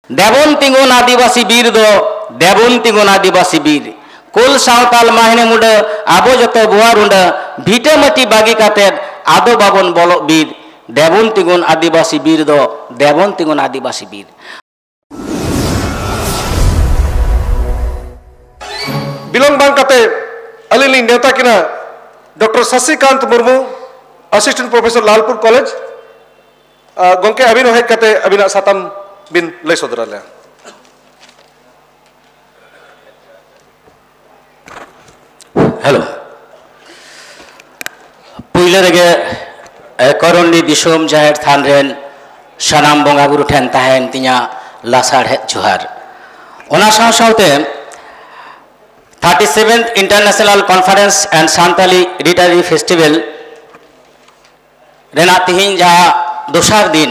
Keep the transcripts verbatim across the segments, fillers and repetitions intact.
ᱫᱮᱵᱚᱱ ᱛᱤᱸᱜᱩᱱ ᱟᱹᱫᱤᱵᱟᱹᱥᱤ ᱵᱤᱨ ᱫᱚ, ᱫᱮᱵᱚᱱ ᱛᱤᱸᱜᱩᱱ ᱟᱹᱫᱤᱵᱟᱹᱥᱤ ᱵᱤᱨ᱾ ᱠᱳᱞ ᱥᱟᱶᱛᱟᱞ ᱢᱟᱦᱱᱮ ᱢᱩᱰᱟᱹ, ᱟᱵᱚ ᱡᱚᱛᱚ ᱵᱚᱣᱟ ᱨᱩᱸᱰᱟᱹ, ᱵᱷᱤᱴᱟᱹ ᱢᱟᱹᱴᱤ ᱵᱟᱹᱜᱤ ᱠᱟᱛᱮᱫ ᱟᱫᱚ ᱵᱟᱵᱚᱱ ᱵᱚᱞᱚᱜ ᱵᱤᱨ᱾ ᱫᱮᱵᱚᱱ ᱛᱤᱸᱜᱩᱱ ᱟᱹᱫᱤᱵᱟᱹᱥᱤ ᱵᱤᱨ ᱫᱚ, ᱫᱮᱵᱚᱱ ᱛᱤᱸᱜᱩᱱ ᱟᱹᱫᱤᱵᱟᱹᱥᱤ ᱵᱤᱨ᱾ ᱵᱤᱞᱚᱢ ᱵᱟᱝ ᱠᱟᱛᱮ ᱟᱹᱞᱤᱧ ᱞᱤᱧ ᱱᱮᱣᱛᱟ ᱠᱤᱱᱟ doctor Sasikant Murmu, assistant professor, Lalpur college. ᱟ, ᱜᱚᱢᱠᱮ, ᱟᱹᱵᱤᱱ ᱦᱚᱸ ᱦᱮᱡ ᱠᱟᱛᱮ ᱟᱹᱵᱤᱱᱟᱜ ᱥᱟᱛᱟᱢ ᱵᱤᱱ ᱞᱟᱹᱭ ᱥᱚᱫᱚᱨ ᱟᱞᱮᱭᱟ᱾ ᱦᱮᱞᱳ᱾ ᱯᱩᱭᱞᱟᱹ ᱨᱮᱜᱮ, ᱮ, ᱠᱚᱨᱚᱱᱰᱤ ᱫᱤᱥᱚᱢ ᱡᱟᱦᱮᱨ ᱛᱷᱟᱱ ᱨᱮᱱ ᱥᱟᱱᱟᱢ ᱵᱚᱸᱜᱟ ᱵᱩᱨᱩ ᱴᱷᱮᱱ ᱛᱟᱦᱮᱱ ᱛᱤᱧᱟ ᱞᱟᱥᱟᱲᱦᱮᱫ ᱡᱚᱦᱟᱨ᱾ ᱚᱱᱟ ᱥᱟᱶ ᱥᱟᱶᱛᱮ thirty seventh International Conference and Santali Literary Festival ᱨᱮᱱᱟᱜ ᱛᱤᱦᱤᱧ ᱡᱟᱦᱟᱸ ᱫᱚᱥᱟᱨ ᱫᱤᱱ,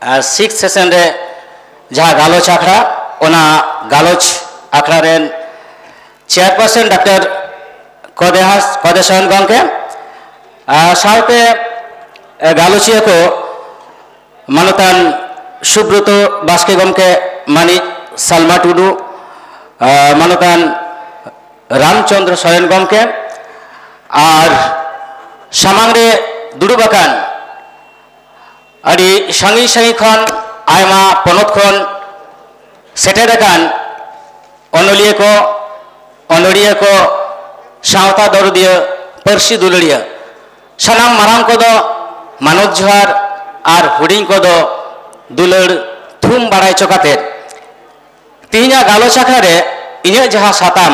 ᱟᱨ, ᱥᱤᱠᱥ ᱥᱮᱥᱚᱱ ᱨᱮ ᱡᱟᱦᱟᱸ ᱜᱟᱞᱚᱪ ᱟᱠᱷᱲᱟ, ᱚᱱᱟ ᱜᱟᱞᱚᱪ ᱟᱠᱷᱲᱟ ᱨᱮᱱ ᱪᱮᱭᱟᱨᱯᱟᱨᱥᱚᱱ ᱰᱚᱠᱴᱚᱨ ᱠᱚᱫᱮᱦᱟᱥ, ᱠᱚᱫᱮᱥᱚᱱ ᱜᱚᱢᱠᱮ, ᱟᱨ ᱥᱟᱶᱛᱮ, ᱮ, ᱜᱟᱞᱚᱪᱤᱭᱟᱹ ᱠᱚ ᱢᱟᱱᱚᱛᱟᱱ ᱥᱩᱵᱨᱚᱛᱚ ᱵᱟᱥᱠᱮ ᱜᱚᱢᱠᱮ, ᱢᱟᱹᱱᱤᱡ ᱥᱟᱞᱢᱟ ᱴᱩᱰᱩ, ᱟᱨ ᱢᱟᱱᱚᱛᱟᱱ ᱨᱟᱢᱪᱚᱸᱫᱽᱨᱚ ᱥᱚᱨᱮᱱ ᱜᱚᱢᱠᱮ, ᱟᱨ ᱥᱟᱢᱟᱝ ᱨᱮ ᱫᱩᱲᱩᱵ ᱟᱠᱟᱱ ᱟᱹᱰᱤ ᱥᱟᱺᱜᱤᱧ ᱥᱟᱺᱜᱤᱧ ᱠᱷᱚᱱ, ᱟᱭᱢᱟ ᱯᱚᱱᱚᱛ ᱠᱷᱚᱱ ᱥᱮᱴᱮᱨ ᱟᱠᱟᱱ ᱚᱱᱚᱞᱤᱭᱟᱹ ᱠᱚ, ᱚᱱᱚᱲᱤᱭᱟᱹ ᱠᱚ, ᱥᱟᱶᱛᱟ ᱫᱚᱨᱚᱫᱤᱭᱟᱹ, ᱯᱟᱹᱨᱥᱤ ᱫᱩᱞᱟᱹᱲᱤᱭᱟᱹ, ᱥᱟᱱᱟᱢ ᱢᱟᱨᱟᱝ ᱠᱚᱫᱚ ᱢᱟᱱᱚᱛ ᱡᱚᱦᱟᱨ ᱟᱨ ᱦᱩᱰᱤᱧ ᱠᱚᱫᱚ ᱫᱩᱞᱟᱹᱲ ᱛᱷᱩᱢ ᱵᱟᱲᱟᱭ ᱦᱚᱪᱚ ᱠᱟᱛᱮ, ᱛᱮᱦᱮᱧᱟᱜ ᱜᱟᱞᱚᱪ ᱟᱠᱷᱲᱟ ᱨᱮ ᱤᱧᱟᱹᱜ ᱡᱟᱦᱟᱸ ᱥᱟᱛᱟᱢ,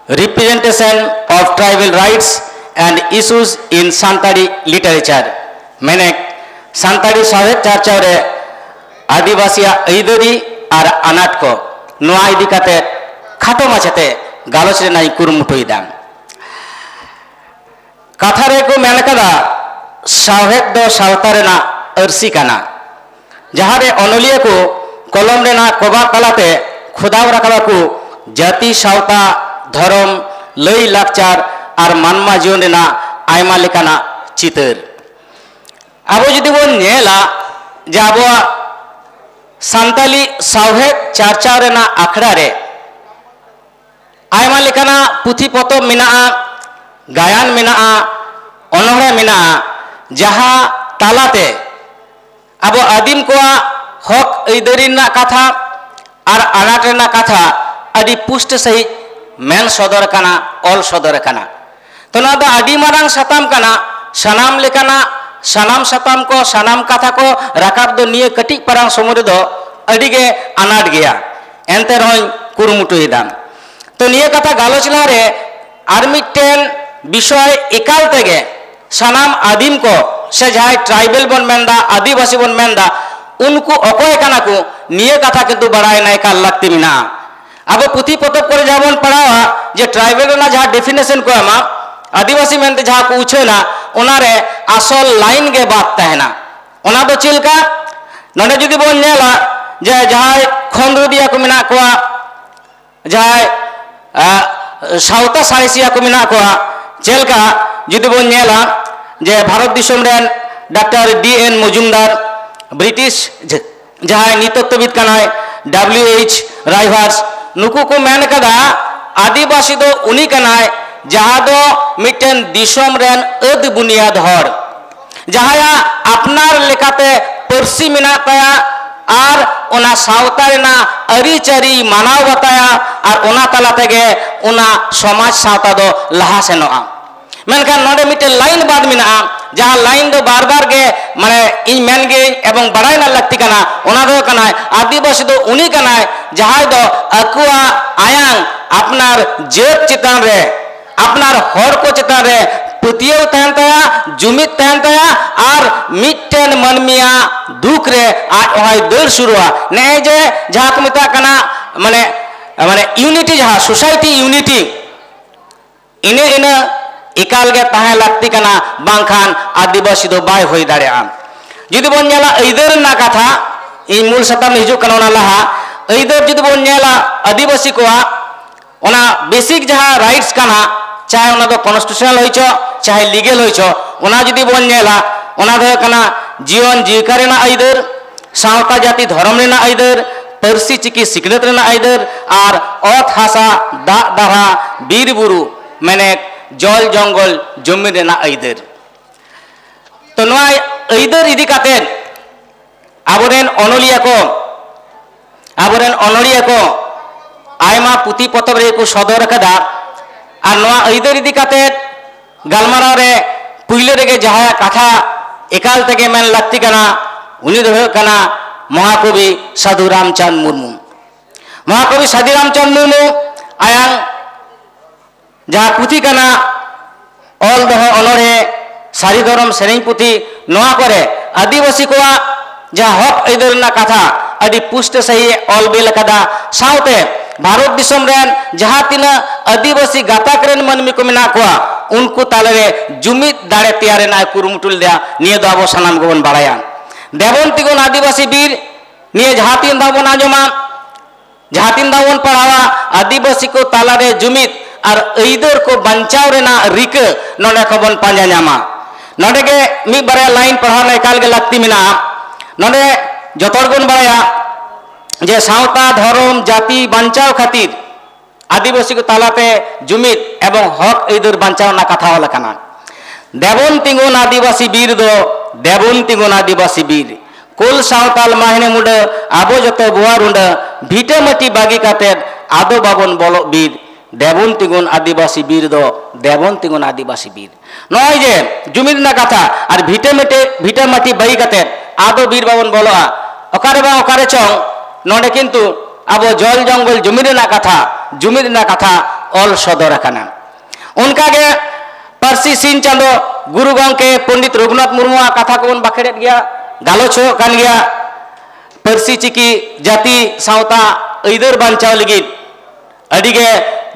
Representation of Tribal Rights and Issues in Santali Literature, ᱢᱮᱱᱮᱠ Santali ᱥᱟᱶᱦᱮᱫ ᱪᱟᱨᱪᱟᱣ ᱨᱮ ᱟᱹᱫᱤᱵᱟᱹᱥᱤᱭᱟᱜ ᱟᱹᱭᱫᱟᱹᱨᱤ ᱟᱨ ᱟᱱᱟᱴ ᱠᱚ, ᱱᱚᱣᱟ ᱤᱫᱤ ᱠᱟᱛᱮ ᱠᱷᱟᱴᱚ ᱢᱟᱪᱷᱟᱛᱮ ᱜᱟᱞᱚᱪ ᱨᱮᱱᱟᱜ ᱤᱧ ᱠᱩᱨᱩᱢᱩᱴᱩᱭᱮᱫᱟ᱾ ᱠᱟᱛᱷᱟ ᱨᱮᱠᱚ ᱢᱮᱱ ᱠᱟᱫᱟ, ᱥᱟᱶᱦᱮᱫ ᱫᱚ ᱥᱟᱶᱛᱟ ᱨᱮᱱᱟᱜ ᱟᱹᱨᱥᱤ ᱠᱟᱱᱟ, ᱡᱟᱦᱟᱸ ᱨᱮ ᱚᱱᱚᱞᱤᱭᱟᱹ ᱠᱚ ᱠᱚᱞᱚᱢ ᱨᱮᱱᱟᱜ ᱠᱚᱵᱟᱜ ᱛᱟᱞᱟᱛᱮ ᱠᱷᱚᱫᱟᱣ ᱨᱟᱠᱟᱵ ᱟᱠᱚ ᱡᱟᱹᱛᱤ, ᱥᱟᱶᱛᱟ, ᱫᱷᱚᱨᱚᱢ, ᱞᱟᱹᱭ ᱞᱟᱠᱪᱟᱨ ᱟᱨ ᱢᱟᱱᱣᱟ ᱡᱤᱭᱚᱱ ᱨᱮᱱᱟᱜ ᱟᱭᱢᱟ ᱞᱮᱠᱟᱱᱟᱜ ᱪᱤᱛᱟᱹᱨ᱾ ᱟᱵᱚ ᱡᱩᱫᱤ ᱵᱚᱱ ᱧᱮᱞᱟ ᱡᱮ ᱟᱵᱚᱣᱟᱜ ᱥᱟᱱᱛᱟᱞᱤ ᱥᱟᱶᱦᱮᱫ ᱪᱟᱨᱪᱟᱣ ᱨᱮᱱᱟᱜ ᱟᱠᱷᱲᱟ ᱨᱮ ᱟᱭᱢᱟ ᱞᱮᱠᱟᱱᱟᱜ ᱯᱩᱛᱷᱤ ᱯᱚᱛᱚᱵ ᱢᱮᱱᱟᱜᱼᱟ, ᱜᱟᱭᱟᱱ ᱢᱮᱱᱟᱜᱼᱟ, ᱚᱱᱚᱬᱦᱮ ᱢᱮᱱᱟᱜᱼᱟ, ᱡᱟᱦᱟᱸ ᱛᱟᱞᱟᱛᱮ ᱟᱵᱚ ᱟᱹᱫᱤᱢ ᱠᱚᱣᱟᱜ ᱦᱚᱠ ᱟᱹᱭᱫᱟᱹᱨᱤ ᱨᱮᱱᱟᱜ ᱠᱟᱛᱷᱟ ᱟᱨ ᱟᱱᱟᱴ ᱨᱮᱱᱟᱜ ᱠᱟᱛᱷᱟ ᱟᱹᱰᱤ ᱯᱩᱥᱴᱟᱹ ᱥᱟᱺᱦᱤᱡ ᱢᱮᱱ ᱥᱚᱫᱚᱨ ᱟᱠᱟᱱᱟ, ᱚᱞ ᱥᱚᱫᱚᱨ ᱟᱠᱟᱱᱟ᱾ ᱛᱚ, ᱱᱚᱣᱟ ᱫᱚ ᱟᱹᱰᱤ ᱢᱟᱨᱟᱝ ᱥᱟᱛᱟᱢ ᱠᱟᱱᱟ᱾ ᱥᱟᱱᱟᱢ ᱞᱮᱠᱟᱱᱟᱜ, ᱥᱟᱱᱟᱢ ᱥᱟᱛᱟᱢ ᱠᱚ, ᱥᱟᱱᱟᱢ ᱠᱟᱛᱷᱟ ᱠᱚ ᱨᱟᱠᱟᱵ ᱫᱚ ᱱᱤᱭᱟᱹ ᱠᱟᱹᱴᱤᱡ ᱯᱟᱨᱟᱝ ᱥᱚᱢᱚᱭ ᱨᱮᱫᱚ ᱟᱹᱰᱤ ᱜᱮ ᱟᱱᱟᱴ ᱜᱮᱭᱟ᱾ ᱮᱱᱛᱮ ᱨᱮᱦᱚᱸᱧ ᱠᱩᱨᱩᱢᱩᱴᱩᱭᱮᱫᱟ᱾ ᱛᱚ, ᱱᱤᱭᱟᱹ ᱠᱟᱛᱷᱟ ᱜᱟᱞᱚᱪ ᱞᱟᱦᱟᱨᱮ ᱟᱨ ᱢᱤᱫᱴᱮᱱ ᱵᱤᱥᱚᱭ ᱮᱠᱟᱞ ᱛᱮᱜᱮ ᱥᱟᱱᱟᱢ ᱟᱹᱫᱤᱢ ᱠᱚ ᱥᱮ ᱡᱟᱦᱟᱸᱭ tribal ᱵᱚᱱ ᱢᱮᱱᱫᱟ, ᱟᱹᱫᱤᱵᱟᱹᱥᱤ ᱵᱚᱱ ᱢᱮᱱᱫᱟ, ᱩᱱᱠᱩ ᱚᱠᱚᱭ ᱠᱟᱱᱟ ᱠᱚ, ᱱᱤᱭᱟᱹ ᱠᱟᱛᱷᱟ ᱠᱤᱱᱛᱩ ᱵᱟᱲᱟᱭ ᱨᱮᱱᱟᱜ ᱮᱠᱟᱞ ᱞᱟᱹᱠᱛᱤ ᱢᱮᱱᱟᱜᱼᱟ᱾ ᱟᱵᱚ ᱯᱩᱛᱷᱤ ᱯᱚᱛᱚᱵ ᱠᱚᱨᱮ ᱡᱟᱦᱟᱸ ᱵᱚᱱ ᱯᱟᱲᱦᱟᱣᱟ ᱡᱮ tribal ᱨᱮᱱᱟᱜ ᱡᱟᱦᱟᱸ definition ᱠᱚ ᱮᱢᱟ, ᱟᱹᱫᱤᱵᱟᱹᱥᱤ ᱢᱮᱱᱛᱮ ᱡᱟᱦᱟᱸ ᱠᱚ ᱩᱪᱷᱟᱹᱱᱟ, ᱚᱱᱟᱨᱮ ᱟᱥᱚᱞ line ᱜᱮ ᱵᱟᱫ ᱛᱟᱦᱮᱱᱟ᱾ ᱚᱱᱟ ᱫᱚ ᱪᱮᱫ ᱞᱮᱠᱟ? ᱱᱚᱰᱮ ᱡᱩᱫᱤ ᱵᱚᱱ ᱧᱮᱞᱟ ᱡᱮ ᱡᱟᱦᱟᱸᱭ ᱠᱷᱚᱸᱫᱽᱨᱚᱸᱫᱤᱭᱟ ᱠᱚ ᱢᱮᱱᱟᱜ ᱠᱚᱣᱟ, ᱡᱟᱦᱟᱸᱭ, ᱟ, ᱥᱟᱶᱛᱟ ᱥᱟᱬᱮᱥᱤᱭᱟ ᱠᱚ ᱢᱮᱱᱟᱜ ᱠᱚᱣᱟ, ᱪᱮᱫ ᱞᱮᱠᱟ ᱡᱩᱫᱤ ᱵᱚᱱ ᱧᱮᱞᱟ ᱡᱮ ᱵᱷᱟᱨᱚᱛ ᱫᱤᱥᱚᱢ ᱨᱮᱱ ᱰᱟᱠᱛᱟᱨ ᱰᱤ ᱮᱱ ᱢᱚᱡᱩᱢᱫᱟᱨ, ᱵᱨᱤᱴᱤᱥ ᱡᱟᱦᱟᱸᱭ ᱱᱤᱛᱚᱛᱛᱚᱵᱤᱫ ᱠᱟᱱᱟᱭ, ᱰᱟᱵᱞᱤᱭᱩ ᱮᱭᱤᱪ ᱨᱟᱭᱵᱷᱟᱨᱥ, ᱱᱩᱠᱩ ᱠᱚ ᱢᱮᱱ ᱠᱟᱫᱟ, ᱟᱹᱫᱤᱵᱟᱹᱥᱤ ᱫᱚ ᱩᱱᱤ ᱠᱟᱱᱟᱭ ᱡᱟᱦᱟᱸ ᱫᱚ ᱢᱤᱫᱴᱮᱱ ᱫᱤᱥᱚᱢ ᱨᱮᱱ ᱟᱹᱫ ᱵᱩᱱᱤᱭᱟᱹᱫ ᱦᱚᱲ, ᱡᱟᱦᱟᱸᱭᱟᱜ ᱟᱯᱱᱟᱨ ᱞᱮᱠᱟᱛᱮ ᱯᱟᱹᱨᱥᱤ ᱢᱮᱱᱟᱜ ᱛᱟᱭᱟ ᱟᱨ ᱚᱱᱟ ᱥᱟᱶᱛᱟ ᱨᱮᱱᱟᱜ ᱟᱹᱨᱤᱪᱟᱹᱞᱤ ᱢᱟᱱᱟᱣ ᱵᱟᱛᱟᱭᱟ ᱟᱨ ᱚᱱᱟ ᱛᱟᱞᱟ ᱛᱮᱜᱮ ᱚᱱᱟ ᱥᱚᱢᱟᱡᱽ ᱥᱟᱶᱛᱟ ᱫᱚ ᱞᱟᱦᱟ ᱥᱮᱱᱚᱜᱼᱟ᱾ ᱢᱮᱱᱠᱷᱟᱱ ᱱᱚᱰᱮ ᱢᱤᱫᱴᱮᱱ line ᱵᱟᱫ ᱢᱮᱱᱟᱜᱼᱟ, ᱡᱟᱦᱟᱸ line ᱫᱚ ᱵᱟᱨ ᱵᱟᱨ ᱜᱮ, ᱢᱟᱱᱮ, ᱤᱧ ᱢᱮᱱ ᱜᱤᱭᱟᱹᱧ ᱮᱵᱚᱝ ᱵᱟᱲᱟᱭ ᱨᱮᱱᱟᱜ ᱞᱟᱹᱠᱛᱤ ᱠᱟᱱᱟ, ᱚᱱᱟ ᱫᱚ ᱦᱩᱭᱩᱜ ᱠᱟᱱᱟ ᱟᱹᱫᱤᱵᱟᱹᱥᱤ ᱫᱚ ᱩᱱᱤ ᱠᱟᱱᱟᱭ ᱡᱟᱦᱟᱸᱭ ᱫᱚ ᱟᱠᱚᱣᱟᱜ ᱟᱭᱟᱝ, ᱟᱯᱱᱟᱨ ᱡᱟᱹᱛ ᱪᱮᱛᱟᱱ ᱨᱮ, ᱟᱯᱱᱟᱨ ᱦᱚᱲ ᱠᱚ ᱪᱮᱛᱟᱱ ᱨᱮ ᱯᱟᱹᱛᱭᱟᱹᱣ ᱛᱟᱦᱮᱱ ᱛᱟᱭᱟ, ᱡᱩᱢᱤᱫ ᱛᱟᱦᱮᱱ ᱛᱟᱭᱟ ᱟᱨ ᱢᱤᱫᱴᱮᱱ ᱢᱟᱹᱱᱢᱤᱭᱟᱜ ᱫᱩᱠ ᱨᱮ ᱟᱡ ᱦᱚᱸᱭ ᱫᱟᱹᱲ ᱥᱩᱨᱩᱜᱼᱟ᱾ ᱱᱮᱜᱼᱮ ᱡᱮ ᱡᱟᱦᱟᱸ ᱠᱚ ᱢᱮᱛᱟᱜ ᱠᱟᱱᱟ, ᱢᱟᱱᱮ, ᱢᱟᱱᱮ unity, ᱡᱟᱦᱟᱸ society unity, ᱤᱱᱟᱹ, ᱤᱱᱟᱹ ᱮᱠᱟᱞ ᱜᱮ ᱛᱟᱦᱮᱸ ᱞᱟᱹᱠᱛᱤ ᱠᱟᱱᱟ, ᱵᱟᱝᱠᱷᱟᱱ ᱟᱹᱫᱤᱵᱟᱹᱥᱤ ᱫᱚ ᱵᱟᱭ ᱦᱩᱭ ᱫᱟᱲᱮᱭᱟᱜᱼᱟ᱾ ᱡᱩᱫᱤ ᱵᱚᱱ ᱧᱮᱞᱟ ᱟᱹᱭᱫᱟᱹᱨ ᱨᱮᱱᱟᱜ ᱠᱟᱛᱷᱟ, ᱤᱧ ᱢᱩᱞ ᱥᱟᱛᱟᱢ ᱨᱮ ᱦᱤᱡᱩᱜ ᱠᱟᱱᱟ ᱚᱱᱟ ᱞᱟᱦᱟ, ᱟᱹᱭᱫᱟᱹᱨ ᱡᱩᱫᱤ ᱵᱚᱱ ᱧᱮᱞᱟ ᱟᱹᱫᱤᱵᱟᱹᱥᱤ ᱠᱚᱣᱟᱜ, ᱚᱱᱟ basic ᱡᱟᱦᱟᱸ rights ᱠᱟᱱᱟ, ᱪᱟᱦᱮ ᱚᱱᱟ ᱫᱚ constitutional ᱦᱩᱭ ᱪᱚ, ᱪᱟᱦᱮ legal ᱦᱩᱭ ᱪᱚ, ᱚᱱᱟ ᱡᱩᱫᱤ ᱵᱚᱱ ᱧᱮᱞᱟ, ᱚᱱᱟ ᱫᱚ ᱦᱩᱭᱩᱜ ᱠᱟᱱᱟ ᱡᱤᱭᱚᱱ ᱡᱤᱣᱤᱠᱟ ᱨᱮᱱᱟᱜ ᱟᱹᱭᱫᱟᱹᱨ, ᱥᱟᱶᱛᱟ ᱡᱟᱹᱛᱤ ᱫᱷᱚᱨᱚᱢ ᱨᱮᱱᱟᱜ ᱟᱹᱭᱫᱟᱹᱨ, ᱯᱟᱹᱨᱥᱤ ᱪᱤᱠᱤ ᱥᱤᱠᱷᱱᱟᱹᱛ ᱨᱮᱱᱟᱜ ᱟᱹᱭᱫᱟᱹᱨ, ᱟᱨ ᱚᱛ ᱦᱟᱥᱟ ᱫᱟᱜ ᱫᱟᱨᱦᱟ ᱵᱤᱨ ᱵᱩᱨᱩ ᱢᱮᱱᱮᱠ ᱡᱚᱞ ᱡᱚᱝᱜᱚᱞ ᱡᱚᱢᱤ ᱨᱮᱱᱟᱜ ᱟᱹᱭᱫᱟᱹᱨ᱾ ᱛᱚ ᱱᱚᱣᱟ ᱟᱹᱭᱫᱟᱹᱨ ᱤᱫᱤ ᱠᱟᱛᱮ ᱟᱵᱚᱨᱮᱱ ᱚᱱᱚᱞᱤᱭᱟᱹ ᱠᱚ ᱟᱵᱚᱨᱮᱱ ᱚᱱᱚᱞᱤᱭᱟᱹ ᱠᱚ ᱟᱭᱢᱟ ᱯᱩᱛᱷᱤ ᱯᱚᱛᱚᱵ ᱨᱮ ᱠᱚ ᱥᱚᱫᱚᱨ ᱟᱠᱟᱫᱟ᱾ ᱟᱨ ᱱᱚᱣᱟ ᱟᱹᱭᱫᱟᱹᱨ ᱤᱫᱤ ᱠᱟᱛᱮ ᱜᱟᱞᱢᱟᱨᱟᱣ ᱨᱮ ᱯᱩᱭᱞᱟᱹ ᱨᱮᱜᱮ ᱡᱟᱦᱟᱸᱭᱟᱜ ᱠᱟᱛᱷᱟ ᱮᱠᱟᱞ ᱛᱮᱜᱮ ᱢᱮᱱ ᱞᱟᱹᱠᱛᱤ ᱠᱟᱱᱟ, ᱩᱱᱤ ᱫᱚ ᱦᱩᱭᱩᱜ ᱠᱟᱱᱟ ᱢᱚᱦᱟᱠᱚᱵᱤ ᱥᱟᱹᱫᱷᱩ ᱨᱟᱢᱪᱟᱸᱫᱽ ᱢᱩᱨᱢᱩ᱾ ᱢᱚᱦᱟᱠᱚᱵᱤ ᱥᱟᱹᱫᱷᱩ ᱨᱟᱢᱪᱟᱸᱫᱽ ᱢᱩᱨᱢᱩ ᱟᱭᱟᱝ ᱡᱟᱦᱟᱸ ᱯᱩᱛᱷᱤ ᱠᱟᱱᱟ ᱚᱞ ᱫᱚᱦᱚ ᱚᱱᱚᱬᱦᱮ, ᱥᱟᱹᱨᱤ ᱫᱷᱚᱨᱚᱢ ᱥᱮᱨᱮᱧ ᱯᱩᱛᱷᱤ, ᱱᱚᱣᱟ ᱠᱚᱨᱮ ᱟᱹᱫᱤᱵᱟᱹᱥᱤ ᱠᱚᱣᱟᱜ ᱡᱟᱦᱟᱸ ᱦᱚᱠ ᱟᱹᱭᱫᱟᱹᱨ ᱨᱮᱱᱟᱜ ᱠᱟᱛᱷᱟ ᱟᱹᱰᱤ ᱯᱩᱥᱴᱟᱹ ᱥᱟᱺᱦᱤᱡ ᱮ ᱚᱞ ᱵᱤᱞ ᱟᱠᱟᱫᱟ᱾ ᱥᱟᱶᱛᱮ ᱵᱷᱟᱨᱚᱛ ᱫᱤᱥᱚᱢ ᱨᱮᱱ ᱡᱟᱦᱟᱸ ᱛᱤᱱᱟᱹᱜ ᱟᱹᱫᱤᱵᱟᱹᱥᱤ ᱜᱟᱛᱟᱠ ᱨᱮᱱ ᱢᱟᱹᱱᱢᱤ ᱠᱚ ᱢᱮᱱᱟᱜ ᱠᱚᱣᱟ, ᱩᱱᱠᱩ ᱛᱟᱞᱟᱨᱮ ᱡᱩᱢᱤᱫ ᱫᱟᱲᱮ ᱛᱮᱭᱟᱨ ᱨᱮᱱᱟᱜ ᱮ ᱠᱩᱨᱩᱢᱩᱴᱩ ᱞᱮᱫᱟ᱾ ᱱᱤᱭᱟᱹ ᱫᱚ ᱟᱵᱚ ᱥᱟᱱᱟᱢ ᱜᱮᱵᱚᱱ ᱵᱟᱲᱟᱭᱟ᱾ ᱫᱮᱵᱚᱱ ᱛᱤᱸᱜᱩᱱ ᱟᱹᱫᱤᱵᱟᱹᱥᱤ ᱵᱤᱨ, ᱱᱤᱭᱟᱹ ᱡᱟᱦᱟᱸ ᱛᱤᱱ ᱫᱷᱟᱣ ᱵᱚᱱ ᱟᱸᱡᱚᱢᱟ, ᱡᱟᱦᱟᱸ ᱛᱤᱱ ᱫᱷᱟᱣ ᱵᱚᱱ ᱯᱟᱲᱦᱟᱣᱟ, ᱟᱹᱫᱤᱵᱟᱹᱥᱤ ᱠᱚ ᱛᱟᱞᱟᱨᱮ ᱡᱩᱢᱤᱫ ᱟᱨ ᱟᱹᱭᱫᱟᱹᱨ ᱠᱚ ᱵᱟᱧᱪᱟᱣ ᱨᱮᱱᱟᱜ ᱨᱤᱠᱟᱹ ᱱᱚᱰᱮ ᱠᱷᱚᱱ ᱵᱚᱱ ᱯᱟᱸᱡᱟ ᱧᱟᱢᱟ᱾ ᱱᱚᱰᱮ ᱜᱮ ᱢᱤᱫ ᱵᱟᱨᱭᱟ ᱞᱟᱭᱤᱱ ᱯᱟᱲᱦᱟᱣ ᱨᱮᱱᱟᱜ ᱮᱠᱟᱞ ᱜᱮ ᱞᱟᱹᱠᱛᱤ ᱢᱮᱱᱟᱜᱼᱟ᱾ ᱱᱚᱰᱮ ᱡᱚᱛᱚ ᱦᱚᱲ ᱵᱚᱱ ᱵᱟᱲᱟᱭᱟ ᱡᱮ ᱥᱟᱶᱛᱟ, ᱫᱷᱚᱨᱚᱢ, ᱡᱟᱹᱛᱤ ᱵᱟᱧᱪᱟᱣ ᱠᱷᱟᱹᱛᱤᱨ ᱟᱹᱫᱤᱵᱟᱹᱥᱤ ᱠᱚ ᱛᱟᱞᱟᱛᱮ ᱡᱩᱢᱤᱫ ᱮᱵᱚᱝ ᱦᱚᱠ ᱟᱹᱭᱫᱟᱹᱨ ᱵᱟᱧᱪᱟᱣ ᱨᱮᱱᱟᱜ ᱠᱟᱛᱷᱟ ᱚᱞ ᱟᱠᱟᱱᱟ᱾ ᱫᱮᱵᱚᱱ ᱛᱤᱸᱜᱩᱱ ᱟᱹᱫᱤᱵᱟᱹᱥᱤ ᱵᱤᱨ ᱫᱚ, ᱫᱮᱵᱚᱱ ᱛᱤᱸᱜᱩᱱ ᱟᱹᱫᱤᱵᱟᱹᱥᱤ ᱵᱤᱨ᱾ ᱠᱳᱞ ᱥᱟᱶᱛᱟᱞ ᱢᱟᱦᱱᱮ ᱢᱩᱰᱟᱹ, ᱟᱵᱚ ᱡᱚᱛᱚ ᱵᱚᱣᱟ ᱨᱩᱸᱰᱟᱹ, ᱵᱷᱤᱴᱟᱹ ᱢᱟᱹᱴᱤ ᱵᱟᱹᱜᱤ ᱠᱟᱛᱮᱫ ᱟᱫᱚ ᱵᱟᱵᱚᱱ ᱵᱚᱞᱚᱜ ᱵᱤᱨ᱾ ᱫᱮᱵᱚᱱ ᱛᱤᱸᱜᱩᱱ ᱟᱹᱫᱤᱵᱟᱹᱥᱤ ᱵᱤᱨ ᱫᱚ, ᱫᱮᱵᱚᱱ ᱛᱤᱸᱜᱩᱱ ᱟᱹᱫᱤᱵᱟᱹᱥᱤ ᱵᱤᱨ᱾ ᱱᱚᱜᱼᱚᱭ ᱡᱮ ᱡᱩᱢᱤᱫ ᱨᱮᱱᱟᱜ ᱠᱟᱛᱷᱟ ᱟᱨ ᱵᱷᱤᱴᱟᱹ ᱢᱮᱴᱮ, ᱵᱷᱤᱴᱟᱹ ᱢᱟᱹᱴᱤ ᱵᱟᱹᱜᱤ ᱠᱟᱛᱮᱫ ᱟᱫᱚ ᱵᱤᱨ ᱵᱟᱵᱚᱱ ᱵᱚᱞᱚᱜᱼᱟ, ᱚᱠᱟᱨᱮ ᱵᱟᱝ ᱚᱠᱟᱨᱮ ᱪᱚᱝ, ᱱᱚᱰᱮ ᱠᱤᱱᱛᱩ ᱟᱵᱚ ᱡᱚᱞ ᱡᱚᱝᱜᱚᱞ ᱡᱩᱢᱤᱫ ᱨᱮᱱᱟᱜ ᱠᱟᱛᱷᱟ, ᱡᱩᱢᱤᱫ ᱨᱮᱱᱟᱜ ᱠᱟᱛᱷᱟ ᱚᱞ ᱥᱚᱫᱚᱨ ᱟᱠᱟᱱᱟ᱾ ᱚᱱᱠᱟᱜᱮ ᱯᱟᱹᱨᱥᱤ ᱥᱤᱧ ᱪᱟᱸᱫᱚ ᱜᱩᱨᱩ ᱜᱚᱢᱠᱮ ᱯᱚᱱᱰᱤᱛ ᱨᱚᱜᱷᱩᱱᱟᱛᱷ ᱢᱩᱨᱢᱩᱣᱟᱜ ᱠᱟᱛᱷᱟ ᱠᱚᱵᱚᱱ ᱵᱟᱠᱷᱮᱲᱮᱫ ᱜᱮᱭᱟ, ᱜᱟᱞᱚᱪ ᱦᱩᱭᱩᱜ ᱠᱟᱱ ᱜᱮᱭᱟ᱾ ᱯᱟᱹᱨᱥᱤ ᱪᱤᱠᱤ ᱡᱟᱹᱛᱤ ᱥᱟᱶᱛᱟ ᱟᱹᱭᱫᱟᱹᱨ ᱵᱟᱧᱪᱟᱣ ᱞᱟᱹᱜᱤᱫ ᱟᱹᱰᱤᱜᱮ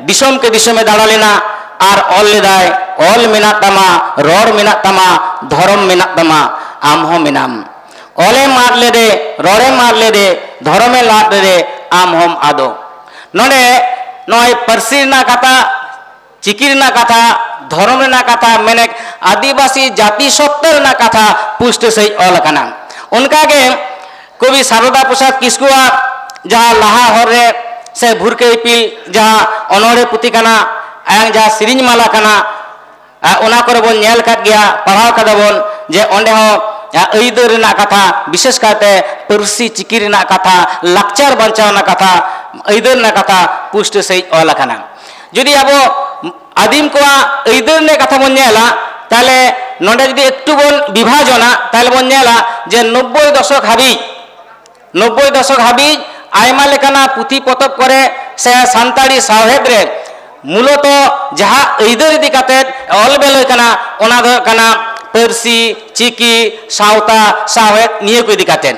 ᱫᱤᱥᱚᱢ ᱠᱮ ᱫᱤᱥᱚᱢᱮ ᱫᱟᱬᱟ ᱞᱮᱱᱟ ᱟᱨ ᱚᱞ ᱞᱮᱫᱟᱭ, "ᱚᱞ ᱢᱮᱱᱟᱜ ᱛᱟᱢᱟ, ᱨᱚᱲ ᱢᱮᱱᱟᱜ ᱛᱟᱢᱟ, ᱫᱷᱚᱨᱚᱢ ᱢᱮᱱᱟᱜ ᱛᱟᱢᱟ, ᱟᱢ ᱦᱚᱸ ᱢᱮᱱᱟᱢ᱾ ᱚᱞᱮᱢ ᱟᱫ ᱞᱮᱫᱮ, ᱨᱚᱲᱮᱢ ᱟᱫ ᱞᱮᱫᱮ, ᱫᱷᱚᱨᱚᱢᱮ ᱟᱫ ᱞᱮᱫᱮ, ᱟᱢ ᱦᱚᱸᱢ ᱟᱫᱚ᱾" ᱱᱚᱰᱮ ᱱᱚᱜᱼᱚᱭ ᱯᱟᱹᱨᱥᱤ ᱨᱮᱱᱟᱜ ᱠᱟᱛᱷᱟ, ᱪᱤᱠᱤ ᱨᱮᱱᱟᱜ ᱠᱟᱛᱷᱟ, ᱫᱷᱚᱨᱚᱢ ᱨᱮᱱᱟᱜ ᱠᱟᱛᱷᱟ, ᱢᱮᱱᱮᱠ ᱟᱹᱫᱤᱵᱟᱹᱥᱤ ᱡᱟᱹᱛᱤ ᱥᱚᱛᱛᱟ ᱨᱮᱱᱟᱜ ᱠᱟᱛᱷᱟ ᱯᱩᱥᱴᱟᱹ ᱥᱟᱺᱦᱤᱡ ᱚᱞ ᱟᱠᱟᱱᱟ᱾ ᱚᱱᱠᱟᱜᱮ ᱠᱚᱵᱤ ᱥᱟᱨᱚᱫᱟ ᱯᱨᱚᱥᱟᱫᱽ ᱠᱤᱥᱠᱩᱣᱟᱜ ᱡᱟᱦᱟᱸ ᱞᱟᱦᱟ ᱦᱚᱨ ᱨᱮ ᱥᱮ ᱵᱷᱩᱨᱠᱟᱹ ᱤᱯᱤᱞ ᱡᱟᱦᱟᱸ ᱚᱱᱚᱬᱦᱮ ᱯᱩᱛᱷᱤ ᱠᱟᱱᱟ, ᱟᱭᱟᱜ ᱡᱟᱦᱟᱸ ᱥᱮᱨᱮᱧ ᱢᱟᱞᱟ ᱠᱟᱱᱟ, ᱟ, ᱚᱱᱟ ᱠᱚᱨᱮ ᱵᱚᱱ ᱧᱮᱞ ᱟᱠᱟᱫ ᱜᱮᱭᱟ, ᱯᱟᱲᱦᱟᱣ ᱠᱟᱫᱟ ᱵᱚᱱ ᱡᱮ ᱚᱸᱰᱮ ᱦᱚᱸ, ᱟ, ᱟᱹᱭᱫᱟᱹᱨ ᱨᱮᱱᱟᱜ ᱠᱟᱛᱷᱟ, ᱵᱤᱥᱮᱥ ᱠᱟᱭᱛᱮ ᱯᱟᱹᱨᱥᱤ ᱪᱤᱠᱤ ᱨᱮᱱᱟᱜ ᱠᱟᱛᱷᱟ, ᱞᱟᱠᱪᱟᱨ ᱵᱟᱧᱪᱟᱣ ᱨᱮᱱᱟᱜ ᱠᱟᱛᱷᱟ, ᱟᱹᱭᱫᱟᱹᱨ ᱨᱮᱱᱟᱜ ᱠᱟᱛᱷᱟ ᱯᱩᱥᱴᱟᱹ ᱥᱟᱺᱦᱤᱡ ᱚᱞ ᱟᱠᱟᱱᱟ᱾ ᱡᱩᱫᱤ ᱟᱵᱚ ᱟᱹᱫᱤᱢ ᱠᱚᱣᱟᱜ ᱟᱹᱭᱫᱟᱹᱨ ᱨᱮᱱᱟᱜ ᱠᱟᱛᱷᱟ ᱵᱚᱱ ᱧᱮᱞᱟ, ᱛᱟᱦᱞᱮ ᱱᱚᱰᱮ ᱡᱩᱫᱤ ᱮᱠᱴᱩ ᱵᱚᱱ ᱵᱤᱵᱷᱟᱡᱚᱱᱟ, ᱛᱟᱦᱞᱮ ᱵᱚᱱ ᱧᱮᱞᱟ ᱡᱮ ᱱᱚᱵᱵᱳᱭ ᱫᱚᱥᱚᱠ ᱦᱟᱹᱵᱤᱡ, ᱱᱚᱵᱵᱳᱭ ᱫᱚᱥᱚᱠ ᱦᱟᱹᱵᱤᱡ ᱟᱭᱢᱟ ᱞᱮᱠᱟᱱᱟᱜ ᱯᱩᱛᱷᱤ ᱯᱚᱛᱚᱵ ᱠᱚᱨᱮ ᱥᱮ ᱥᱟᱱᱛᱟᱲᱤ ᱥᱟᱶᱦᱮᱫ ᱨᱮ ᱢᱩᱞᱚᱛᱚ ᱡᱟᱦᱟᱸ ᱟᱹᱭᱫᱟᱹᱨ ᱤᱫᱤ ᱠᱟᱛᱮ ᱚᱞ ᱵᱮᱞ ᱦᱩᱭ ᱠᱟᱱᱟ, ᱚᱱᱟ ᱫᱚ ᱦᱩᱭᱩᱜ ᱠᱟᱱᱟ ᱯᱟᱹᱨᱥᱤ, ᱪᱤᱠᱤ, ᱥᱟᱶᱛᱟ, ᱥᱟᱶᱦᱮᱫ, ᱱᱤᱭᱟᱹ ᱠᱚ ᱤᱫᱤ ᱠᱟᱛᱮ᱾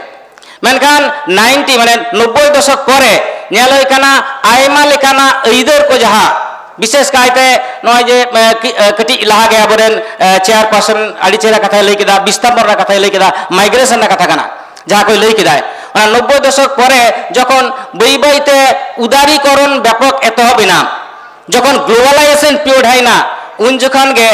ᱢᱮᱱᱠᱷᱟᱱ ᱱᱟᱭᱤᱱᱴᱤ, ᱢᱟᱱᱮ ᱱᱚᱵᱵᱳᱭ ᱫᱚᱥᱚᱠ ᱯᱚᱨᱮ ᱧᱮᱞ ᱦᱩᱭ ᱠᱟᱱᱟ ᱟᱭᱢᱟ ᱞᱮᱠᱟᱱᱟᱜ ᱟᱹᱭᱫᱟᱹᱨ ᱠᱚ, ᱡᱟᱦᱟᱸ ᱵᱤᱥᱮᱥ ᱠᱟᱭᱛᱮ ᱱᱚᱜᱼᱚᱭ ᱡᱮ, ᱮ, ᱠᱤ-, ᱮ, ᱠᱟᱹᱴᱤᱡ ᱞᱟᱦᱟ ᱜᱮ ᱟᱵᱚᱨᱮᱱ, ᱮ, ᱪᱮᱭᱟᱨᱯᱟᱨᱥᱚᱱ ᱟᱹᱰᱤ ᱪᱮᱦᱨᱟ ᱠᱟᱛᱷᱟᱭ ᱞᱟᱹᱭ ᱠᱮᱫᱟ, ᱵᱤᱥᱛᱟᱢᱵᱚᱨ ᱨᱮᱱᱟᱜ ᱠᱟᱛᱷᱟᱭ ᱞᱟᱹᱭ ᱠᱮᱫᱟ, ᱢᱟᱭᱜᱨᱮᱥᱚᱱ ᱨᱮᱱᱟᱜ ᱠᱟᱛᱷᱟ ᱠᱟᱱᱟ ᱡᱟᱦᱟᱸ ᱠᱚᱭ ᱞᱟᱹᱭ ᱠᱮᱫᱟᱭ᱾ ᱚᱱᱟ ᱱᱚᱵᱵᱳᱭ ᱫᱚᱥᱚᱠ ᱯᱚᱨᱮ ᱡᱚᱠᱷᱚᱱ ᱵᱟᱹᱭ ᱵᱟᱹᱭᱛᱮ ᱩᱫᱟᱨᱤᱠᱚᱨᱚᱱ ᱵᱮᱯᱚᱠ ᱮᱛᱚᱦᱚᱵ ᱮᱱᱟ, ᱡᱚᱠᱷᱚᱱ ᱜᱞᱳᱵᱟᱞᱟᱭᱡᱮᱥᱚᱱ ᱯᱤᱨᱤᱭᱚᱰ ᱦᱮᱡ ᱮᱱᱟ, ᱩᱱ ᱡᱚᱠᱷᱚᱱ ᱜᱮ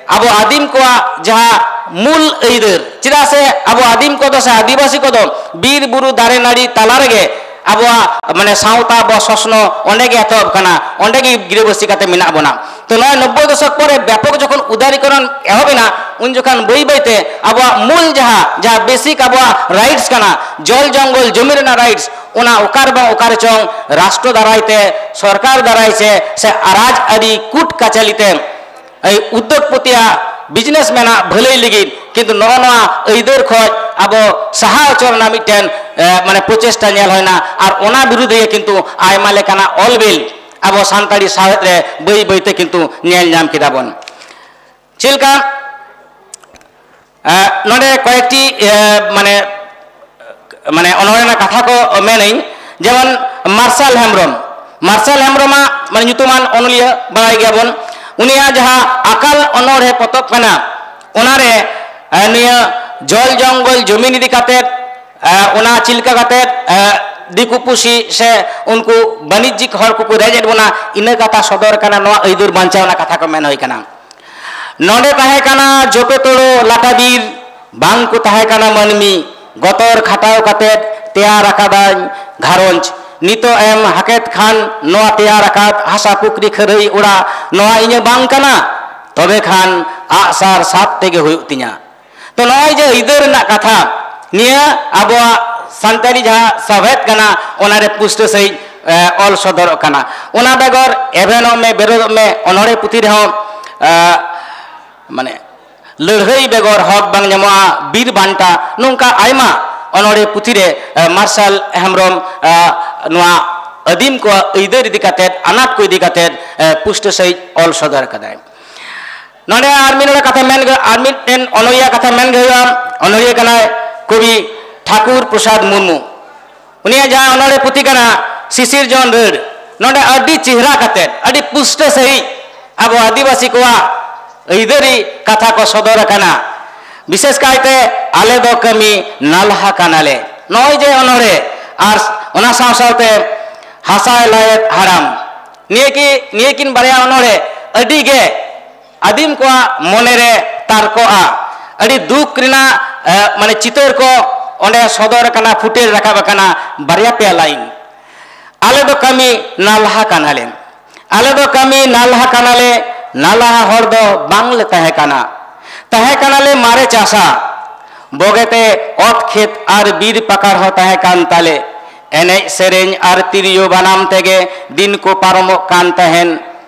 ᱟᱵᱚ ᱟᱹᱫᱤᱢ ᱠᱚᱣᱟᱜ ᱡᱟᱦᱟᱸ ᱢᱩᱞ ᱟᱹᱭᱫᱟᱹᱨ, ᱪᱮᱫᱟᱜ ᱥᱮ ᱟᱵᱚ ᱟᱹᱫᱤᱢ ᱠᱚᱫᱚ ᱥᱮ ᱟᱹᱫᱤᱵᱟᱹᱥᱤ ᱠᱚᱫᱚ ᱵᱤᱨ ᱵᱩᱨᱩ ᱫᱟᱨᱮ ᱱᱟᱹᱲᱤ ᱛᱟᱞᱟ ᱨᱮᱜᱮ ᱟᱵᱚᱣᱟᱜ ᱢᱟᱱᱮ ᱥᱟᱶᱛᱟ ᱵᱚ ᱥᱚᱥᱱᱚ ᱚᱸᱰᱮ ᱜᱮ ᱮᱛᱚᱦᱚᱵ ᱠᱟᱱᱟ, ᱚᱸᱰᱮ ᱜᱮ ᱜᱤᱨᱟᱹᱵᱟᱹᱥᱤ ᱠᱟᱛᱮ ᱢᱮᱱᱟᱜ ᱵᱚᱱᱟ᱾ ᱛᱚ ᱱᱚᱜᱼᱚᱭ ᱱᱚᱵᱵᱳᱭ ᱫᱚᱥᱚᱠ ᱯᱚᱨᱮ ᱵᱮᱯᱚᱠ ᱡᱚᱠᱷᱚᱱ ᱩᱫᱟᱨᱤᱠᱚᱨᱚᱱ ᱮᱦᱚᱵ ᱮᱱᱟ, ᱩᱱ ᱡᱚᱠᱷᱚᱱ ᱵᱟᱹᱭ ᱵᱟᱹᱭᱛᱮ ᱟᱵᱚᱣᱟᱜ ᱢᱩᱞ ᱡᱟᱦᱟᱸ, ᱡᱟᱦᱟᱸ ᱵᱮᱥᱤᱠ ᱟᱵᱚᱣᱟᱜ ᱨᱟᱭᱤᱴᱥ ᱠᱟᱱᱟ, ᱡᱚᱞ ᱡᱚᱝᱜᱚᱞ ᱡᱚᱢᱤ ᱨᱮᱱᱟᱜ ᱨᱟᱭᱤᱴᱥ, ᱚᱱᱟ ᱚᱠᱟ ᱨᱮ ᱵᱟᱝ ᱚᱠᱟ ᱨᱮᱪᱚᱝ ᱨᱟᱥᱴᱨᱚ ᱫᱟᱨᱟᱭ ᱛᱮ, ᱥᱚᱨᱠᱟᱨ ᱫᱟᱨᱟᱭ ᱛᱮ, ᱥᱮ ᱨᱟᱡᱽ ᱟᱹᱨᱤ ᱠᱳᱨᱴ ᱠᱟᱪᱷᱟᱨᱤ ᱛᱮ ᱮᱭ ᱩᱫᱽᱫᱳᱜᱽᱯᱚᱛᱤᱭᱟᱜ, ᱵᱤᱡᱽᱱᱮᱥᱢᱮᱱᱟᱜ ᱵᱷᱟᱹᱞᱟᱹᱭ ᱞᱟᱹᱜᱤᱫ ᱠᱤᱱᱛᱩ ᱱᱚᱜᱼᱚ ᱱᱚᱣᱟ ᱟᱹᱭᱫᱟᱹᱨ ᱠᱷᱚᱡ ᱟᱵᱚ ᱥᱟᱦᱟ ᱦᱚᱪᱚ ᱨᱮᱱᱟᱜ ᱢᱤᱫᱴᱮᱱ, ᱮ, ᱢᱟᱱᱮ ᱯᱨᱚᱪᱮᱥᱴᱟ ᱧᱮᱞ ᱦᱩᱭᱱᱟ᱾ ᱟᱨ ᱚᱱᱟ ᱵᱤᱨᱩᱫᱷ ᱨᱮᱜᱮ ᱠᱤᱱᱛᱩ ᱟᱭᱢᱟ ᱞᱮᱠᱟᱱᱟᱜ ᱚᱞ ᱵᱤᱞ ᱟᱵᱚ ᱥᱟᱱᱛᱟᱲᱤ ᱥᱟᱶᱦᱮᱫ ᱨᱮ ᱵᱟᱹᱭ ᱵᱟᱹᱭᱛᱮ ᱠᱤᱱᱛᱩ ᱧᱮᱞ ᱧᱟᱢ ᱠᱮᱫᱟ ᱵᱚᱱ᱾ ᱪᱮᱫ ᱞᱮᱠᱟ, ᱮ, ᱱᱚᱰᱮ ᱠᱚᱭᱮᱠᱴᱤ, ᱮ, ᱢᱟᱱᱮ ᱢᱟᱱᱮ ᱚᱱᱚᱬᱦᱮ ᱨᱮᱱᱟᱜ ᱠᱟᱛᱷᱟ ᱠᱚ ᱢᱮᱱᱟᱹᱧ, ᱡᱮᱢᱚᱱ ᱢᱟᱨᱥᱟᱞ ᱦᱮᱢᱵᱨᱚᱢ, ᱢᱟᱨᱥᱟᱞ ᱦᱮᱢᱵᱨᱚᱢᱟᱜ ᱢᱟᱱᱮ ᱧᱩᱛᱩᱢᱟᱱ ᱚᱱᱚᱞᱤᱭᱟᱹ ᱵᱟᱲᱟᱭ ᱜᱮᱭᱟᱵᱚᱱ, ᱩᱱᱤᱭᱟᱜ ᱡᱟᱦᱟᱸ ᱟᱠᱟᱞ ᱚᱱᱚᱬᱦᱮ ᱯᱚᱛᱚᱵ ᱠᱟᱱᱟ, ᱚᱱᱟᱨᱮ, ᱮ, ᱱᱤᱭᱟᱹ ᱡᱚᱞ ᱡᱚᱝᱜᱚᱞ ᱡᱚᱢᱤᱱ ᱤᱫᱤ ᱠᱟᱛᱮᱫ, ᱮ, ᱚᱱᱟ ᱪᱮᱫ ᱞᱮᱠᱟ ᱠᱟᱛᱮᱫ, ᱮ, ᱫᱤᱠᱩ ᱯᱩᱥᱤ ᱥᱮ ᱩᱱᱠᱩ ᱵᱟᱹᱱᱤᱡᱽᱡᱤᱠ ᱦᱚᱲ ᱠᱚᱠᱚ ᱨᱮᱡ ᱮᱫ ᱵᱚᱱᱟ, ᱤᱱᱟᱹ ᱠᱟᱛᱷᱟ ᱥᱚᱫᱚᱨ ᱠᱟᱱᱟ, ᱱᱚᱣᱟ ᱟᱹᱭᱫᱟᱹᱨ ᱵᱟᱧᱪᱟᱣ ᱨᱮᱱᱟᱜ ᱠᱟᱛᱷᱟ ᱠᱚ ᱢᱮᱱ ᱦᱩᱭ ᱠᱟᱱᱟ᱾ ᱱᱚᱰᱮ ᱛᱟᱦᱮᱸ ᱠᱟᱱᱟ ᱡᱚᱯᱮ ᱛᱳᱲᱳ ᱞᱟᱴᱟ ᱵᱤᱨ, ᱵᱟᱝ ᱠᱚ ᱛᱟᱦᱮᱸ ᱠᱟᱱᱟ ᱢᱟᱹᱱᱢᱤ, ᱜᱚᱛᱚᱨ ᱠᱷᱟᱴᱟᱣ ᱠᱟᱛᱮᱫ ᱛᱮᱭᱟᱨ ᱟᱠᱟᱫᱟᱹᱧ ᱜᱷᱟᱨᱚᱸᱡᱽ᱾ ᱱᱤᱛᱚᱜ ᱮᱢ ᱦᱟᱠᱮᱛ ᱠᱷᱟᱱ ᱱᱚᱣᱟ ᱛᱮᱭᱟᱨ ᱟᱠᱟᱫ ᱦᱟᱥᱟ ᱯᱩᱠᱷᱨᱤ ᱠᱷᱟᱹᱨᱟᱹᱭ ᱚᱲᱟᱜ ᱱᱚᱣᱟ ᱤᱧᱟᱹᱜ ᱵᱟᱝ ᱠᱟᱱᱟ? ᱛᱚᱵᱮ ᱠᱷᱟᱱ ᱟᱜᱼᱥᱟᱨ ᱥᱟᱵ ᱛᱮᱜᱮ ᱦᱩᱭᱩᱜ ᱛᱤᱧᱟ᱾ ᱛᱚ, ᱱᱚᱜᱼᱚᱭ ᱡᱮ ᱟᱹᱭᱫᱟᱹᱨ ᱨᱮᱱᱟᱜ ᱠᱟᱛᱷᱟ, ᱱᱤᱭᱟᱹ ᱟᱵᱚᱣᱟᱜ ᱥᱟᱱᱛᱟᱲᱤ ᱡᱟᱦᱟᱸ ᱥᱟᱶᱦᱮᱫ ᱠᱟᱱᱟ, ᱚᱱᱟᱨᱮ ᱯᱩᱥᱴᱟᱹ ᱥᱟᱺᱦᱤᱡ, ᱮ, ᱚᱞ ᱥᱚᱫᱚᱨᱚᱜ ᱠᱟᱱᱟ᱾ ᱚᱱᱟ ᱵᱮᱜᱚᱨ ᱮᱵᱷᱮᱱᱚᱜ ᱢᱮ, ᱵᱮᱨᱮᱫᱚᱜ ᱢᱮ ᱚᱱᱚᱬᱦᱮ ᱯᱩᱛᱷᱤ ᱨᱮᱦᱚᱸ, ᱮ, ᱢᱟᱱᱮ, ᱞᱟᱹᱲᱦᱟᱹᱭ ᱵᱮᱜᱚᱨ ᱦᱚᱠ ᱵᱟᱝ ᱧᱟᱢᱚᱜᱼᱟ, ᱵᱤᱨ ᱵᱟᱱᱴᱟ, ᱱᱚᱝᱠᱟ ᱟᱭᱢᱟ ᱚᱱᱚᱬᱦᱮ ᱯᱩᱛᱷᱤ ᱨᱮ, ᱮ, ᱢᱟᱨᱥᱟᱞ ᱦᱮᱢᱵᱨᱚᱢ, ᱮ, ᱱᱚᱣᱟ ᱟᱹᱫᱤᱢ ᱠᱚᱣᱟᱜ ᱟᱹᱭᱫᱟᱹᱨ ᱤᱫᱤ ᱠᱟᱛᱮᱫ, ᱟᱱᱟᱴ ᱠᱚ ᱤᱫᱤ ᱠᱟᱛᱮᱫ, ᱮ, ᱯᱩᱥᱴᱟᱹ ᱥᱟᱺᱦᱤᱡ ᱚᱞ ᱥᱚᱫᱚᱨ ᱟᱠᱟᱫᱟᱭ᱾ ᱱᱚᱰᱮ ᱟᱨ ᱢᱤᱫ ᱦᱚᱲᱟᱜ ᱠᱟᱛᱷᱟ ᱢᱮᱱ ᱜᱮ, ᱟᱨ ᱢᱤᱫᱴᱮᱱ ᱚᱱᱚᱞᱤᱭᱟᱹ ᱠᱟᱛᱷᱟ ᱢᱮᱱ ᱜᱮ ᱦᱩᱭᱩᱜᱼᱟ᱾ ᱚᱱᱚᱞᱤᱭᱟᱹ ᱠᱟᱱᱟᱭ ᱠᱚᱵᱤ ᱴᱷᱟᱠᱩᱨ ᱯᱨᱚᱥᱟᱫᱽ ᱢᱩᱨᱢᱩ᱾ ᱩᱱᱤᱭᱟᱜ ᱡᱟᱦᱟᱸ ᱚᱱᱚᱬᱦᱮ ᱯᱩᱛᱷᱤ ᱠᱟᱱᱟ ᱥᱤᱥᱤᱨᱡᱚᱱ ᱨᱟᱹᱲ, ᱱᱚᱰᱮ ᱟᱹᱰᱤ ᱪᱮᱦᱨᱟ ᱠᱟᱛᱮᱫ, ᱟᱹᱰᱤ ᱯᱩᱥᱴᱟᱹ ᱥᱟᱺᱦᱤᱡ ᱟᱵᱚ ᱟᱹᱫᱤᱵᱟᱹᱥᱤ ᱠᱚᱣᱟᱜ ᱟᱹᱭᱫᱟᱹᱨᱤ ᱠᱟᱛᱷᱟ ᱠᱚ ᱥᱚᱫᱚᱨ ᱟᱠᱟᱱᱟ᱾ ᱵᱤᱥᱮᱥ ᱠᱟᱭᱛᱮ ᱟᱞᱮ ᱫᱚ ᱠᱟᱹᱢᱤ ᱱᱟᱞᱦᱟ ᱠᱟᱱᱟᱞᱮ, ᱱᱚᱜᱼᱚᱭ ᱡᱮ ᱚᱱᱚᱬᱦᱮ, ᱟᱨ ᱚᱱᱟ ᱥᱟᱶ ᱥᱟᱶᱛᱮ ᱦᱟᱥᱟᱭ ᱞᱟᱭᱮᱫ ᱦᱟᱲᱟᱢ, ᱱᱤᱭᱟᱹ ᱠᱤ, ᱱᱤᱭᱟᱹ ᱠᱤᱱ ᱵᱟᱨᱭᱟ ᱚᱱᱚᱬᱦᱮ ᱟᱹᱰᱤ ᱜᱮ ᱟᱹᱫᱤᱢ ᱠᱚᱣᱟᱜ ᱢᱚᱱᱮᱨᱮ ᱛᱟᱨᱠᱚᱜᱼᱟ᱾ ᱟᱹᱰᱤ ᱫᱩᱠ ᱨᱮᱱᱟᱜ, ᱮ, ᱢᱟᱱᱮ, ᱪᱤᱛᱟᱹᱨ ᱠᱚ ᱚᱸᱰᱮ ᱥᱚᱫᱚᱨ ᱟᱠᱟᱱᱟ, ᱯᱷᱩᱴᱮᱞ ᱨᱟᱠᱟᱵ ᱟᱠᱟᱱᱟ ᱵᱟᱨᱭᱟ ᱯᱮᱭᱟ ᱞᱟᱭᱤᱱ᱾ ᱟᱞᱮ ᱫᱚ ᱠᱟᱹᱢᱤ ᱱᱟᱞᱦᱟ ᱠᱟᱱᱟᱞᱮ, ᱟᱞᱮ ᱫᱚ ᱠᱟᱹᱢᱤ ᱱᱟᱞᱦᱟ ᱠᱟᱱᱟᱞᱮ, ᱱᱟᱞᱦᱟ ᱦᱚᱲ ᱫᱚ ᱵᱟᱝᱞᱮ ᱛᱟᱦᱮᱸ ᱠᱟᱱᱟ᱾ ᱛᱟᱦᱮᱸ ᱠᱟᱱᱟᱞᱮ ᱢᱟᱨᱮ ᱪᱟᱥᱟ, ᱵᱚᱜᱮᱛᱮ ᱚᱛ ᱠᱷᱮᱛ ᱟᱨ ᱵᱤᱨ ᱯᱟᱠᱟᱲ ᱦᱚᱸ ᱛᱟᱦᱮᱸ ᱠᱟᱱ ᱛᱟᱞᱮ᱾ ᱮᱱᱮᱡ ᱥᱮᱨᱮᱧ ᱟᱨ ᱛᱤᱨᱭᱳ ᱵᱟᱱᱟᱢ ᱛᱮᱜᱮ ᱫᱤᱱ ᱠᱚ ᱯᱟᱨᱚᱢᱚᱜ ᱠᱟᱱ ᱛᱟᱦᱮᱸᱱ᱾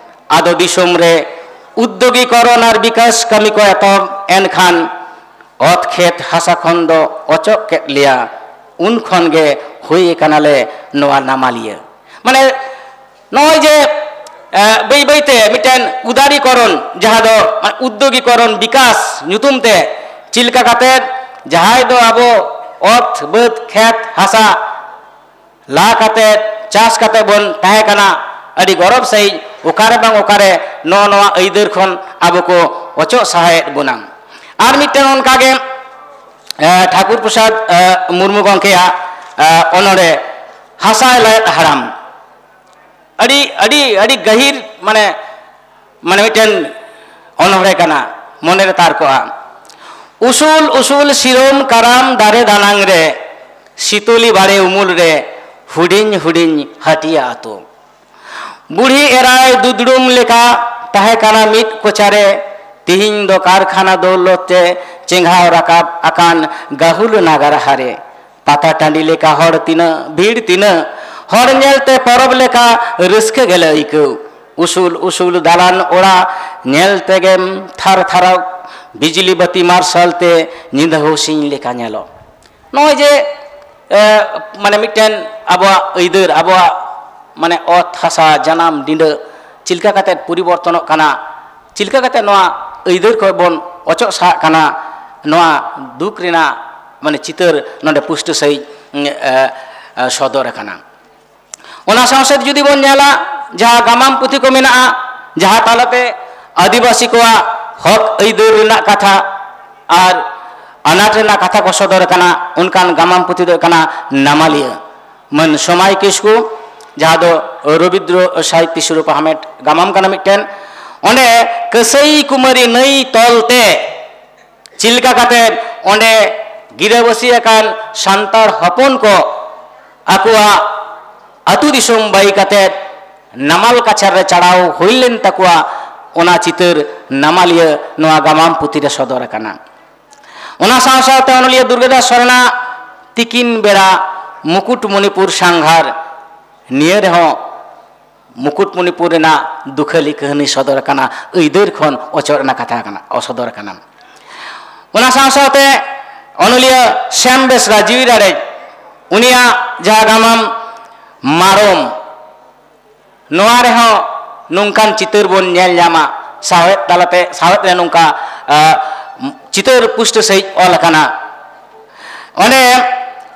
ᱟᱫᱚ ᱫᱤᱥᱚᱢ ᱨᱮ ᱩᱫᱽᱫᱳᱜᱤᱠᱚᱨᱚᱱ ᱟᱨ ᱵᱤᱠᱟᱥ ᱠᱟᱹᱢᱤ ᱠᱚ ᱮᱛᱚᱦᱚᱵ ᱮᱱ ᱠᱷᱟᱱ ᱚᱛ ᱠᱷᱮᱛ ᱦᱟᱥᱟ ᱠᱷᱚᱱ ᱫᱚ ᱚᱪᱚᱜ ᱠᱮᱫ ᱞᱮᱭᱟ᱾ ᱩᱱ ᱠᱷᱚᱱ ᱜᱮ ᱦᱩᱭ ᱟᱠᱟᱱᱟᱞᱮ ᱱᱚᱣᱟ ᱱᱟᱢᱟᱞᱤᱭᱟᱹ᱾ ᱢᱟᱱᱮ, ᱱᱚᱜᱼᱚᱭ ᱡᱮ, ᱮ, ᱵᱟᱹᱭ ᱵᱟᱹᱭᱛᱮ ᱢᱤᱫᱴᱮᱱ ᱩᱫᱟᱨᱤᱠᱚᱨᱚᱱ, ᱡᱟᱦᱟᱸ ᱫᱚ, ᱢᱟᱱᱮ, ᱩᱫᱽᱫᱳᱜᱤᱠᱚᱨᱚᱱ ᱵᱤᱠᱟᱥ ᱧᱩᱛᱩᱢ ᱛᱮ ᱪᱮᱫ ᱞᱮᱠᱟ ᱠᱟᱛᱮᱫ ᱡᱟᱦᱟᱸᱭ ᱫᱚ ᱟᱵᱚ ᱚᱛ, ᱵᱟᱹᱫᱽ, ᱠᱷᱮᱛ, ᱦᱟᱥᱟ ᱞᱟ ᱠᱟᱛᱮᱫ, ᱪᱟᱥ ᱠᱟᱛᱮᱫ ᱵᱚᱱ ᱛᱟᱦᱮᱸ ᱠᱟᱱᱟ, ᱟᱹᱰᱤ ᱜᱚᱨᱚᱵᱽ ᱥᱟᱺᱦᱤᱡ ᱚᱠᱟᱨᱮ ᱵᱟᱝ ᱚᱠᱟᱨᱮ ᱱᱚᱜᱼᱚ ᱱᱚᱣᱟ ᱟᱹᱭᱫᱟᱹᱨ ᱠᱷᱚᱱ ᱟᱵᱚ ᱠᱚ ᱚᱪᱚᱜ ᱥᱟᱦᱟᱭᱮᱫ ᱵᱚᱱᱟ᱾ ᱟᱨ ᱢᱤᱫᱴᱮᱱ ᱚᱱᱠᱟᱜᱮ, ᱮ, ᱴᱷᱟᱠᱩᱨ ᱯᱨᱚᱥᱟᱫᱽ, ᱮ, ᱢᱩᱨᱢᱩ ᱜᱚᱢᱠᱮᱭᱟᱜ, ᱮ, ᱚᱱᱚᱬᱦᱮ ᱦᱟᱥᱟᱭ ᱞᱟᱭᱮᱫ ᱦᱟᱲᱟᱢ, ᱟᱹᱰᱤ, ᱟᱹᱰᱤ, ᱟᱹᱰᱤ ᱜᱟᱹᱦᱤᱨ, ᱢᱟᱱᱮ, ᱢᱟᱱᱮ, ᱢᱤᱫᱴᱮᱱ ᱚᱱᱚᱬᱦᱮ ᱠᱟᱱᱟ, ᱢᱚᱱᱮᱨᱮ ᱛᱟᱨ ᱠᱚᱜᱼᱟ᱾ ᱩᱥᱩᱞ ᱩᱥᱩᱞ ᱥᱤᱨᱚᱢ ᱠᱟᱨᱟᱢ ᱫᱟᱨᱮ ᱫᱟᱱᱟᱝ ᱨᱮ, ᱥᱤᱛᱩᱞᱤ ᱵᱟᱲᱮ ᱩᱢᱩᱞ ᱨᱮ, ᱦᱩᱰᱤᱧ ᱦᱩᱰᱤᱧ ᱦᱟᱹᱴᱤᱭᱟᱹ ᱟᱛᱳ᱾ ᱵᱩᱲᱦᱤ ᱮᱨᱟᱭ ᱫᱩᱫᱽᱲᱩᱢ ᱞᱮᱠᱟ ᱛᱟᱦᱮᱸ ᱠᱟᱱᱟ ᱢᱤᱫ ᱠᱚᱪᱟᱨᱮ᱾ ᱛᱤᱦᱤᱧ ᱫᱚ ᱠᱟᱨᱠᱷᱟᱱᱟ ᱫᱚ ᱞᱚᱛᱮ ᱪᱮᱸᱜᱷᱟᱣ ᱨᱟᱠᱟᱵ ᱟᱠᱟᱱ ᱜᱟᱹᱦᱩᱞ ᱱᱟᱜᱟᱨ ᱦᱟᱨᱮ᱾ ᱯᱟᱛᱟ ᱴᱟᱺᱰᱤ ᱞᱮᱠᱟ ᱦᱚᱲ ᱛᱤᱱᱟᱹᱜ, ᱵᱷᱤᱲ ᱛᱤᱱᱟᱹᱜ, ᱦᱚᱲ ᱧᱮᱞᱛᱮ ᱯᱚᱨᱚᱵᱽ ᱞᱮᱠᱟ ᱨᱟᱹᱥᱠᱟᱹ ᱜᱮᱞᱮ ᱟᱹᱭᱠᱟᱹᱣ᱾ ᱩᱥᱩᱞ ᱩᱥᱩᱞ ᱫᱟᱞᱟᱱ ᱚᱲᱟᱜ ᱧᱮᱞ ᱛᱮᱜᱮᱢ ᱛᱷᱟᱨ ᱛᱷᱟᱨᱟᱣ᱾ ᱵᱤᱡᱽᱞᱤ ᱵᱟᱹᱛᱤ ᱢᱟᱨᱥᱟᱞ ᱛᱮ ᱧᱤᱫᱟᱹ ᱦᱚᱸ ᱥᱤᱧ ᱞᱮᱠᱟ ᱧᱮᱞᱚᱜ᱾ ᱱᱚᱜᱼᱚᱭ ᱡᱮ, ᱮ, ᱢᱟᱱᱮ ᱢᱤᱫᱴᱮᱱ ᱟᱵᱚᱣᱟᱜ ᱟᱹᱭᱫᱟᱹᱨ, ᱟᱵᱚᱣᱟᱜ ᱢᱟᱱᱮ ᱚᱛ ᱦᱟᱥᱟ ᱡᱟᱱᱟᱢ ᱰᱤᱸᱰᱟᱹ ᱪᱮᱫ ᱞᱮᱠᱟ ᱠᱟᱛᱮ ᱯᱚᱨᱤᱵᱚᱨᱛᱚᱱᱚᱜ ᱠᱟᱱᱟ, ᱪᱮᱫ ᱞᱮᱠᱟ ᱠᱟᱛᱮ ᱱᱚᱣᱟ ᱟᱹᱭᱫᱟᱹᱨ ᱠᱷᱚᱱ ᱵᱚᱱ ᱚᱪᱚᱜ ᱥᱟᱦᱟᱜ ᱠᱟᱱᱟ, ᱱᱚᱣᱟ ᱫᱩᱠ ᱨᱮᱱᱟᱜ ᱢᱟᱱᱮ ᱪᱤᱛᱟᱹᱨ ᱱᱚᱰᱮ ᱯᱩᱥᱴᱟᱹ ᱥᱟᱺᱦᱤᱡ, ᱮ, ᱮ, ᱥᱚᱫᱚᱨ ᱟᱠᱟᱱᱟ᱾ ᱚᱱᱟ ᱥᱟᱶ ᱥᱟᱶᱛᱮ ᱡᱩᱫᱤ ᱵᱚᱱ ᱧᱮᱞᱟ, ᱡᱟᱦᱟᱸ ᱜᱟᱢᱟᱢ ᱯᱩᱛᱷᱤ ᱠᱚ ᱢᱮᱱᱟᱜᱼᱟ, ᱡᱟᱦᱟᱸ ᱛᱟᱞᱟᱛᱮ ᱟᱹᱫᱤᱵᱟᱹᱥᱤ ᱠᱚᱣᱟᱜ ᱦᱚᱠ ᱟᱹᱭᱫᱟᱹᱨ ᱨᱮᱱᱟᱜ ᱠᱟᱛᱷᱟ ᱟᱨ ᱟᱱᱟᱴ ᱨᱮᱱᱟᱜ ᱠᱟᱛᱷᱟ ᱠᱚ ᱥᱚᱫᱚᱨ ᱟᱠᱟᱱᱟ, ᱚᱱᱠᱟᱱ ᱜᱟᱢᱟᱢ ᱯᱩᱛᱷᱤ ᱫᱚ ᱦᱩᱭᱩᱜ ᱠᱟᱱᱟ ᱱᱟᱢᱟᱞᱤᱭᱟᱹ᱾ ᱢᱟᱹᱱ ᱥᱚᱢᱟᱭ ᱠᱤᱥᱠᱩ, ᱡᱟᱦᱟᱸ ᱫᱚ ᱨᱚᱵᱤᱱᱫᱨᱚ ᱥᱟᱦᱤᱛᱛᱚ ᱥᱤᱨᱳᱯᱟ ᱦᱟᱢᱮᱴ ᱜᱟᱢᱟᱢ ᱠᱟᱱᱟ ᱢᱤᱫᱴᱮᱱ᱾ ᱚᱸᱰᱮ ᱠᱟᱹᱥᱟᱹᱭ ᱠᱩᱢᱟᱹᱨᱤ ᱱᱟᱹᱭ ᱛᱚᱞ ᱛᱮ ᱪᱮᱫ ᱞᱮᱠᱟ ᱠᱟᱛᱮ ᱚᱸᱰᱮ ᱜᱤᱨᱟᱹᱵᱟᱹᱥᱤ ᱟᱠᱟᱱ ᱥᱟᱱᱛᱟᱲ ᱦᱚᱯᱚᱱ ᱠᱚ ᱟᱠᱚᱣᱟᱜ ᱟᱹᱛᱩ ᱫᱤᱥᱚᱢ ᱵᱟᱹᱜᱤ ᱠᱟᱛᱮ ᱱᱟᱢᱟᱞ ᱠᱟᱪᱷᱟᱲ ᱨᱮ ᱪᱟᱲᱟᱣ ᱦᱩᱭ ᱞᱮᱱ ᱛᱟᱠᱚᱣᱟ, ᱚᱱᱟ ᱪᱤᱛᱟᱹᱨ ᱱᱟᱢᱟᱞᱤᱭᱟᱹ ᱱᱚᱣᱟ ᱜᱟᱢᱟᱢ ᱯᱩᱛᱷᱤ ᱨᱮ ᱥᱚᱫᱚᱨ ᱟᱠᱟᱱᱟ᱾ ᱚᱱᱟ ᱥᱟᱶ ᱥᱟᱶᱛᱮ ᱚᱱᱚᱞᱤᱭᱟᱹ ᱫᱩᱨᱜᱟᱹᱫᱟᱥ ᱥᱚᱨᱮᱱᱟᱜ ᱛᱤᱠᱤᱱ ᱵᱮᱲᱟ ᱢᱩᱠᱩᱴᱢᱩᱱᱤᱯᱩᱨ ᱥᱟᱸᱜᱷᱟᱨ, ᱱᱤᱭᱟᱹ ᱨᱮᱦᱚᱸ ᱢᱩᱠᱩᱴᱢᱩᱱᱤᱯᱩᱨ ᱨᱮᱱᱟᱜ ᱫᱩᱠᱷᱟᱹᱞᱤ ᱠᱟᱹᱦᱱᱤ ᱥᱚᱫᱚᱨ ᱟᱠᱟᱱᱟ, ᱟᱹᱭᱫᱟᱹᱨ ᱠᱷᱚᱱ ᱚᱪᱚᱜ ᱨᱮᱱᱟᱜ ᱠᱟᱛᱷᱟ ᱠᱟᱱᱟ, ᱚ, ᱥᱚᱫᱚᱨ ᱟᱠᱟᱱᱟ᱾ ᱚᱱᱟ ᱥᱟᱶ ᱥᱟᱶᱛᱮ ᱚᱱᱚᱞᱤᱭᱟᱹ ᱥᱮᱢ ᱵᱮᱥᱨᱟ ᱡᱤᱣᱤ ᱨᱟᱲᱮᱡ, ᱩᱱᱤᱭᱟᱜ ᱡᱟᱦᱟᱸ ᱜᱟᱢᱟᱢ ᱢᱟᱲᱚᱢ, ᱱᱚᱣᱟ ᱨᱮᱦᱚᱸ ᱱᱚᱝᱠᱟᱱ ᱪᱤᱛᱟᱹᱨ ᱵᱚᱱ ᱧᱮᱞ ᱧᱟᱢᱟ, ᱥᱟᱶᱦᱮᱫ ᱛᱟᱞᱟᱛᱮ, ᱥᱟᱶᱦᱮᱫ ᱨᱮ ᱱᱚᱝᱠᱟ, ᱟ, ᱪᱤᱛᱟᱹᱨ ᱯᱩᱥᱴᱟᱹ ᱥᱟᱺᱦᱤᱡ ᱚᱞ ᱟᱠᱟᱱᱟ᱾ ᱚᱸᱰᱮ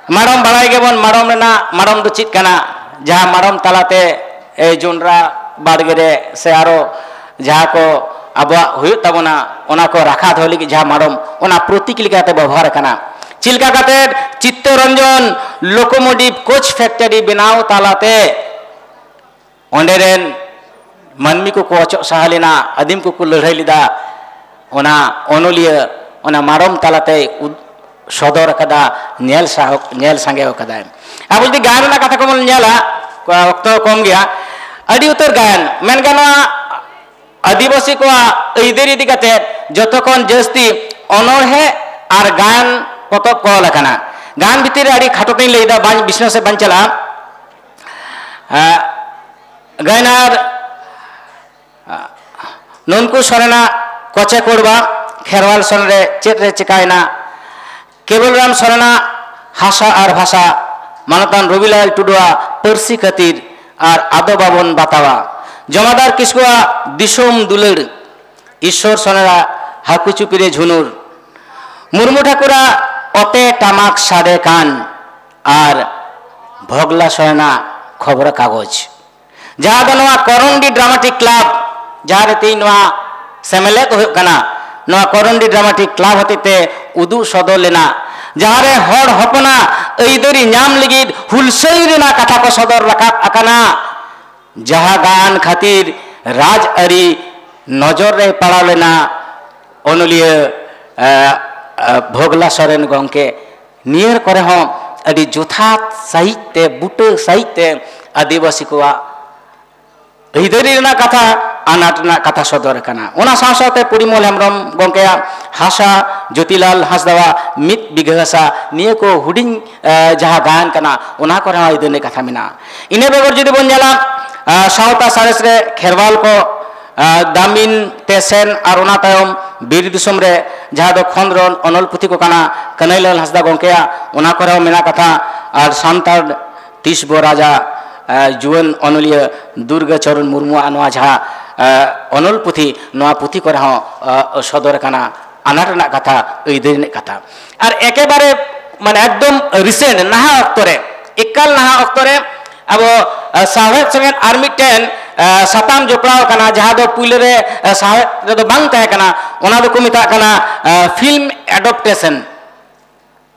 ᱢᱟᱲᱚᱢ ᱵᱟᱲᱟᱭ ᱜᱮᱵᱚᱱ, ᱢᱟᱲᱚᱢ ᱨᱮᱱᱟᱜ, ᱢᱟᱲᱚᱢ ᱫᱚ ᱪᱮᱫ ᱠᱟᱱᱟ? ᱡᱟᱦᱟᱸ ᱢᱟᱲᱚᱢ ᱛᱟᱞᱟᱛᱮ, ᱮ, ᱡᱚᱱᱰᱨᱟ ᱵᱟᱲᱜᱮ ᱨᱮ ᱥᱮ ᱟᱨᱚ ᱡᱟᱦᱟᱸ ᱠᱚ ᱟᱵᱚᱣᱟᱜ ᱦᱩᱭᱩᱜ ᱛᱟᱵᱚᱱᱟ, ᱚᱱᱟ ᱠᱚ ᱨᱟᱠᱷᱟ ᱫᱚᱦᱚ ᱞᱟᱹᱜᱤᱫ ᱡᱟᱦᱟᱸ ᱢᱟᱲᱚᱢ, ᱚᱱᱟ ᱯᱨᱚᱛᱤᱠ ᱞᱮᱠᱟᱛᱮ ᱵᱮᱵᱚᱦᱟᱨ ᱟᱠᱟᱱᱟ᱾ ᱪᱮᱫ ᱞᱮᱠᱟ ᱠᱟᱛᱮ ᱪᱤᱛᱛᱚᱨᱚᱧᱡᱚᱱ ᱞᱳᱠᱳᱢᱳᱴᱤᱵᱷ ᱠᱳᱪ ᱯᱷᱮᱠᱴᱟᱨᱤ ᱵᱮᱱᱟᱣ ᱛᱟᱞᱟᱛᱮ ᱚᱸᱰᱮ ᱨᱮᱱ ᱢᱟᱹᱱᱢᱤ ᱠᱚᱠᱚ ᱚᱪᱚᱜ ᱥᱟᱦᱟ ᱞᱮᱱᱟ, ᱟᱹᱫᱤᱢ ᱠᱚᱠᱚ ᱞᱟᱹᱲᱦᱟᱹᱭ ᱞᱮᱫᱟ, ᱚᱱᱟ ᱚᱱᱚᱞᱤᱭᱟᱹ ᱚᱱᱟ ᱢᱟᱲᱚᱢ ᱛᱟᱞᱟᱛᱮᱭ ᱩᱫ-, ᱥᱚᱫᱚᱨ ᱟᱠᱟᱫᱟ, ᱧᱮᱞ ᱥᱟᱦᱚ-, ᱧᱮᱞ ᱥᱟᱸᱜᱮ ᱟᱠᱟᱫᱟᱭ᱾ ᱟᱵᱚ ᱡᱩᱫᱤ ᱜᱟᱭᱟᱱ ᱨᱮᱱᱟᱜ ᱠᱟᱛᱷᱟ ᱠᱚᱵᱚᱱ ᱧᱮᱞᱟ, ᱚᱠᱛᱚ ᱠᱚᱢ ᱜᱮᱭᱟ, ᱟᱹᱰᱤ ᱩᱛᱟᱹᱨ ᱜᱟᱭᱟᱱ ᱢᱮᱱ ᱜᱟᱱᱚᱜᱼᱟ, ᱟᱹᱫᱤᱵᱟᱹᱥᱤ ᱠᱚᱣᱟᱜ ᱟᱹᱭᱫᱟᱹᱨ ᱤᱫᱤ ᱠᱟᱛᱮ ᱡᱚᱛᱚ ᱠᱷᱚᱱ ᱡᱟᱹᱥᱛᱤ ᱚᱱᱚᱬᱦᱮ ᱟᱨ ᱜᱟᱭᱟᱱ ᱯᱚᱛᱚᱵ ᱠᱚ ᱚᱞ ᱟᱠᱟᱱᱟ᱾ ᱜᱟᱭᱟᱱ ᱵᱷᱤᱛᱤᱨ ᱨᱮ ᱟᱹᱰᱤ ᱠᱷᱟᱴᱚ ᱛᱮᱧ ᱞᱟᱹᱭᱫᱟ, ᱵᱟᱹᱧ ᱵᱤᱥᱱᱚ ᱥᱮᱫ ᱵᱟᱹᱧ ᱪᱟᱞᱟᱜᱼᱟ᱾ ᱮᱸ, ᱜᱟᱭᱱᱟᱨ ᱱᱩᱱᱠᱩ ᱥᱚᱨᱮᱱᱟᱜ ᱠᱚᱪᱮ ᱠᱚᱲᱵᱟ, ᱠᱷᱮᱨᱣᱟᱞ ᱥᱚᱨᱮᱱ ᱨᱮ ᱪᱮᱫ ᱨᱮ ᱪᱮᱠᱟᱭᱮᱱᱟ? ᱠᱮᱵᱚᱞᱨᱟᱢ ᱥᱚᱨᱮᱱᱟᱜ ᱦᱟᱥᱟ ᱟᱨ ᱵᱷᱟᱥᱟ, ᱢᱟᱱᱚᱛᱟᱱ ᱨᱚᱵᱤᱞᱟᱞ ᱴᱩᱰᱩᱣᱟᱜ ᱯᱟᱹᱨᱥᱤ ᱠᱷᱟᱹᱛᱤᱨ ᱟᱨ ᱟᱫᱚ ᱵᱟᱵᱚᱱ ᱵᱟᱛᱟᱣᱟ, ᱡᱚᱢᱟᱫᱟᱨ ᱠᱤᱥᱠᱩᱣᱟᱜ ᱫᱤᱥᱚᱢ ᱫᱩᱞᱟᱹᱲ, ᱤᱥᱥᱚᱨ ᱥᱚᱨᱮᱱᱟᱜ ᱦᱟᱹᱠᱩ ᱪᱩᱯᱤ ᱨᱮ ᱡᱷᱩᱱᱩᱨ, ᱢᱩᱨᱢᱩ ᱴᱷᱟᱹᱠᱩᱨᱟᱜ ᱚᱛᱮ ᱴᱟᱢᱟᱠ ᱥᱟᱰᱮ ᱠᱟᱱ ᱟᱨ ᱵᱷᱚᱜᱽᱞᱟ ᱥᱚᱨᱮᱱᱟᱜ ᱠᱷᱚᱵᱚᱨ ᱠᱟᱜᱚᱡᱽ᱾ ᱡᱟᱦᱟᱸ ᱫᱚ ᱱᱚᱣᱟ ᱠᱚᱨᱚᱱᱰᱤ ᱰᱨᱟᱢᱟᱴᱤᱠ ᱠᱞᱟᱵᱽ, ᱡᱟᱦᱟᱸ ᱨᱮ ᱛᱮᱦᱮᱧ ᱱᱚᱣᱟ ᱥᱮᱢᱞᱮᱫ ᱦᱩᱭᱩᱜ ᱠᱟᱱᱟ, ᱱᱚᱣᱟ ᱠᱚᱨᱚᱱᱰᱤ ᱰᱨᱟᱢᱟᱴᱤᱠ ᱠᱞᱟᱵᱽ ᱦᱚᱛᱮᱛᱮ ᱩᱫᱩᱜ ᱥᱚᱫᱚᱨ ᱞᱮᱱᱟ, ᱡᱟᱦᱟᱸ ᱨᱮ ᱦᱚᱲ ᱦᱚᱯᱚᱱᱟᱜ ᱟᱹᱭᱫᱟᱹᱨᱤ ᱧᱟᱢ ᱞᱟᱹᱜᱤᱫ ᱦᱩᱞᱥᱟᱹᱭ ᱨᱮᱱᱟᱜ ᱠᱟᱛᱷᱟ ᱠᱚ ᱥᱚᱫᱚᱨ ᱨᱟᱠᱟᱵ ᱟᱠᱟᱱᱟ᱾ ᱡᱟᱦᱟᱸ ᱜᱟᱭᱟᱱ ᱠᱷᱟᱹᱛᱤᱨ ᱨᱟᱡᱽ ᱟᱹᱨᱤ ᱱᱚᱡᱚᱨ ᱨᱮᱭ ᱯᱟᱲᱟᱣ ᱞᱮᱱᱟ ᱚᱱᱚᱞᱤᱭᱟᱹ, ᱮ, ᱮ, ᱵᱷᱳᱜᱽᱞᱟ ᱥᱚᱨᱮᱱ ᱜᱚᱢᱠᱮ, ᱱᱤᱭᱟᱹ ᱠᱚᱨᱮ ᱦᱚᱸ ᱟᱹᱰᱤ ᱡᱚᱛᱷᱟᱛ ᱥᱟᱺᱦᱤᱡ ᱛᱮ, ᱵᱩᱴᱟᱹ ᱥᱟᱺᱦᱤᱡ ᱛᱮ ᱟᱹᱫᱤᱵᱟᱹᱥᱤ ᱠᱚᱣᱟᱜ ᱟᱹᱭᱫᱟᱹᱨᱤ ᱨᱮᱱᱟᱜ ᱠᱟᱛᱷᱟ, ᱟᱱᱟᱴ ᱨᱮᱱᱟᱜ ᱠᱟᱛᱷᱟ ᱥᱚᱫᱚᱨ ᱟᱠᱟᱱᱟ᱾ ᱚᱱᱟ ᱥᱟᱶ ᱥᱟᱶᱛᱮ ᱯᱚᱨᱤᱢᱚᱞ ᱦᱮᱢᱵᱨᱚᱢ ᱜᱚᱢᱠᱮᱭᱟᱜ ᱦᱟᱥᱟ, ᱡᱳᱛᱤᱞᱟᱞ ᱦᱟᱸᱥᱫᱟᱣᱟᱜ ᱢᱤᱫ ᱵᱤᱜᱷᱟᱹ ᱦᱟᱥᱟ, ᱱᱤᱭᱟᱹ ᱠᱚ ᱦᱩᱰᱤᱧ, ᱮ, ᱡᱟᱦᱟᱸ ᱜᱟᱭᱟᱱ ᱠᱟᱱᱟ, ᱚᱱᱟ ᱠᱚᱨᱮ ᱦᱚᱸ ᱟᱹᱭᱫᱟᱹᱨᱤ ᱨᱮᱱᱟᱜ ᱠᱟᱛᱷᱟ ᱢᱮᱱᱟᱜᱼᱟ᱾ ᱤᱱᱟᱹ ᱵᱮᱜᱚᱨ ᱡᱩᱫᱤ ᱵᱚᱱ ᱧᱮᱞᱟ, ᱮ, ᱥᱟᱶᱛᱟ ᱥᱟᱬᱮᱥ ᱨᱮ ᱠᱷᱮᱨᱣᱟᱞ ᱠᱚ, ᱮ, ᱫᱟᱢᱤᱱ ᱛᱮᱥᱮᱱ ᱟᱨ ᱚᱱᱟ ᱛᱟᱭᱚᱢ ᱵᱤᱨ ᱫᱤᱥᱚᱢ ᱨᱮ ᱡᱟᱦᱟᱸ ᱫᱚ ᱠᱷᱚᱸᱫᱽᱨᱚᱱ ᱚᱱᱚᱞ ᱯᱩᱛᱷᱤ ᱠᱚ ᱠᱟᱱᱟ, ᱠᱟᱹᱱᱟᱹᱭᱞᱟᱞ ᱦᱟᱸᱥᱫᱟ ᱜᱚᱢᱠᱮᱭᱟᱜ, ᱚᱱᱟ ᱠᱚᱨᱮ ᱦᱚᱸ ᱢᱮᱱᱟᱜ ᱠᱟᱛᱷᱟ᱾ ᱟᱨ ᱥᱟᱱᱛᱟᱲ ᱛᱤᱥ ᱵᱚ ᱨᱟᱡᱟ, ᱮ, ᱡᱩᱣᱟᱹᱱ ᱚᱱᱚᱞᱤᱭᱟᱹ ᱫᱩᱨᱜᱟᱹ ᱪᱚᱨᱚᱱ ᱢᱩᱨᱢᱩᱣᱟᱜ ᱱᱚᱣᱟ ᱡᱟᱦᱟᱸ, ᱮ, ᱚᱱᱚᱞ ᱯᱩᱛᱷᱤ, ᱱᱚᱣᱟ ᱯᱩᱛᱷᱤ ᱠᱚᱨᱮ ᱦᱚᱸ, ᱮ, ᱥᱚᱫᱚᱨ ᱟᱠᱟᱱᱟ ᱟᱱᱟᱴ ᱨᱮᱱᱟᱜ ᱠᱟᱛᱷᱟ, ᱟᱹᱭᱫᱟᱹᱨᱤ ᱨᱮᱱᱟᱜ ᱠᱟᱛᱷᱟ᱾ ᱟᱨ ᱮᱠᱮᱵᱟᱨᱮ ᱢᱟᱱᱮ ᱮᱠᱫᱚᱢ recent, ᱱᱟᱦᱟᱜ ᱚᱠᱛᱚ ᱨᱮ, ᱮᱠᱟᱞ ᱱᱟᱦᱟᱜ ᱚᱠᱛᱚ ᱨᱮ ᱟᱵᱚ, ᱮ, ᱥᱟᱶᱦᱮᱫ ᱥᱚᱸᱜᱮ ᱟᱨ ᱢᱤᱫᱴᱮᱱ, ᱮ, ᱥᱟᱛᱟᱢ ᱡᱚᱯᱲᱟᱣ ᱟᱠᱟᱱᱟ, ᱡᱟᱦᱟᱸ ᱫᱚ ᱯᱩᱭᱞᱩ ᱨᱮ, ᱮ, ᱥᱟᱶᱦᱮᱫ ᱨᱮᱫᱚ ᱵᱟᱝ ᱛᱟᱦᱮᱸ ᱠᱟᱱᱟ, ᱚᱱᱟ ᱫᱚᱠᱚ ᱢᱮᱛᱟᱜ ᱠᱟᱱᱟ, ᱮ, film adaptation᱾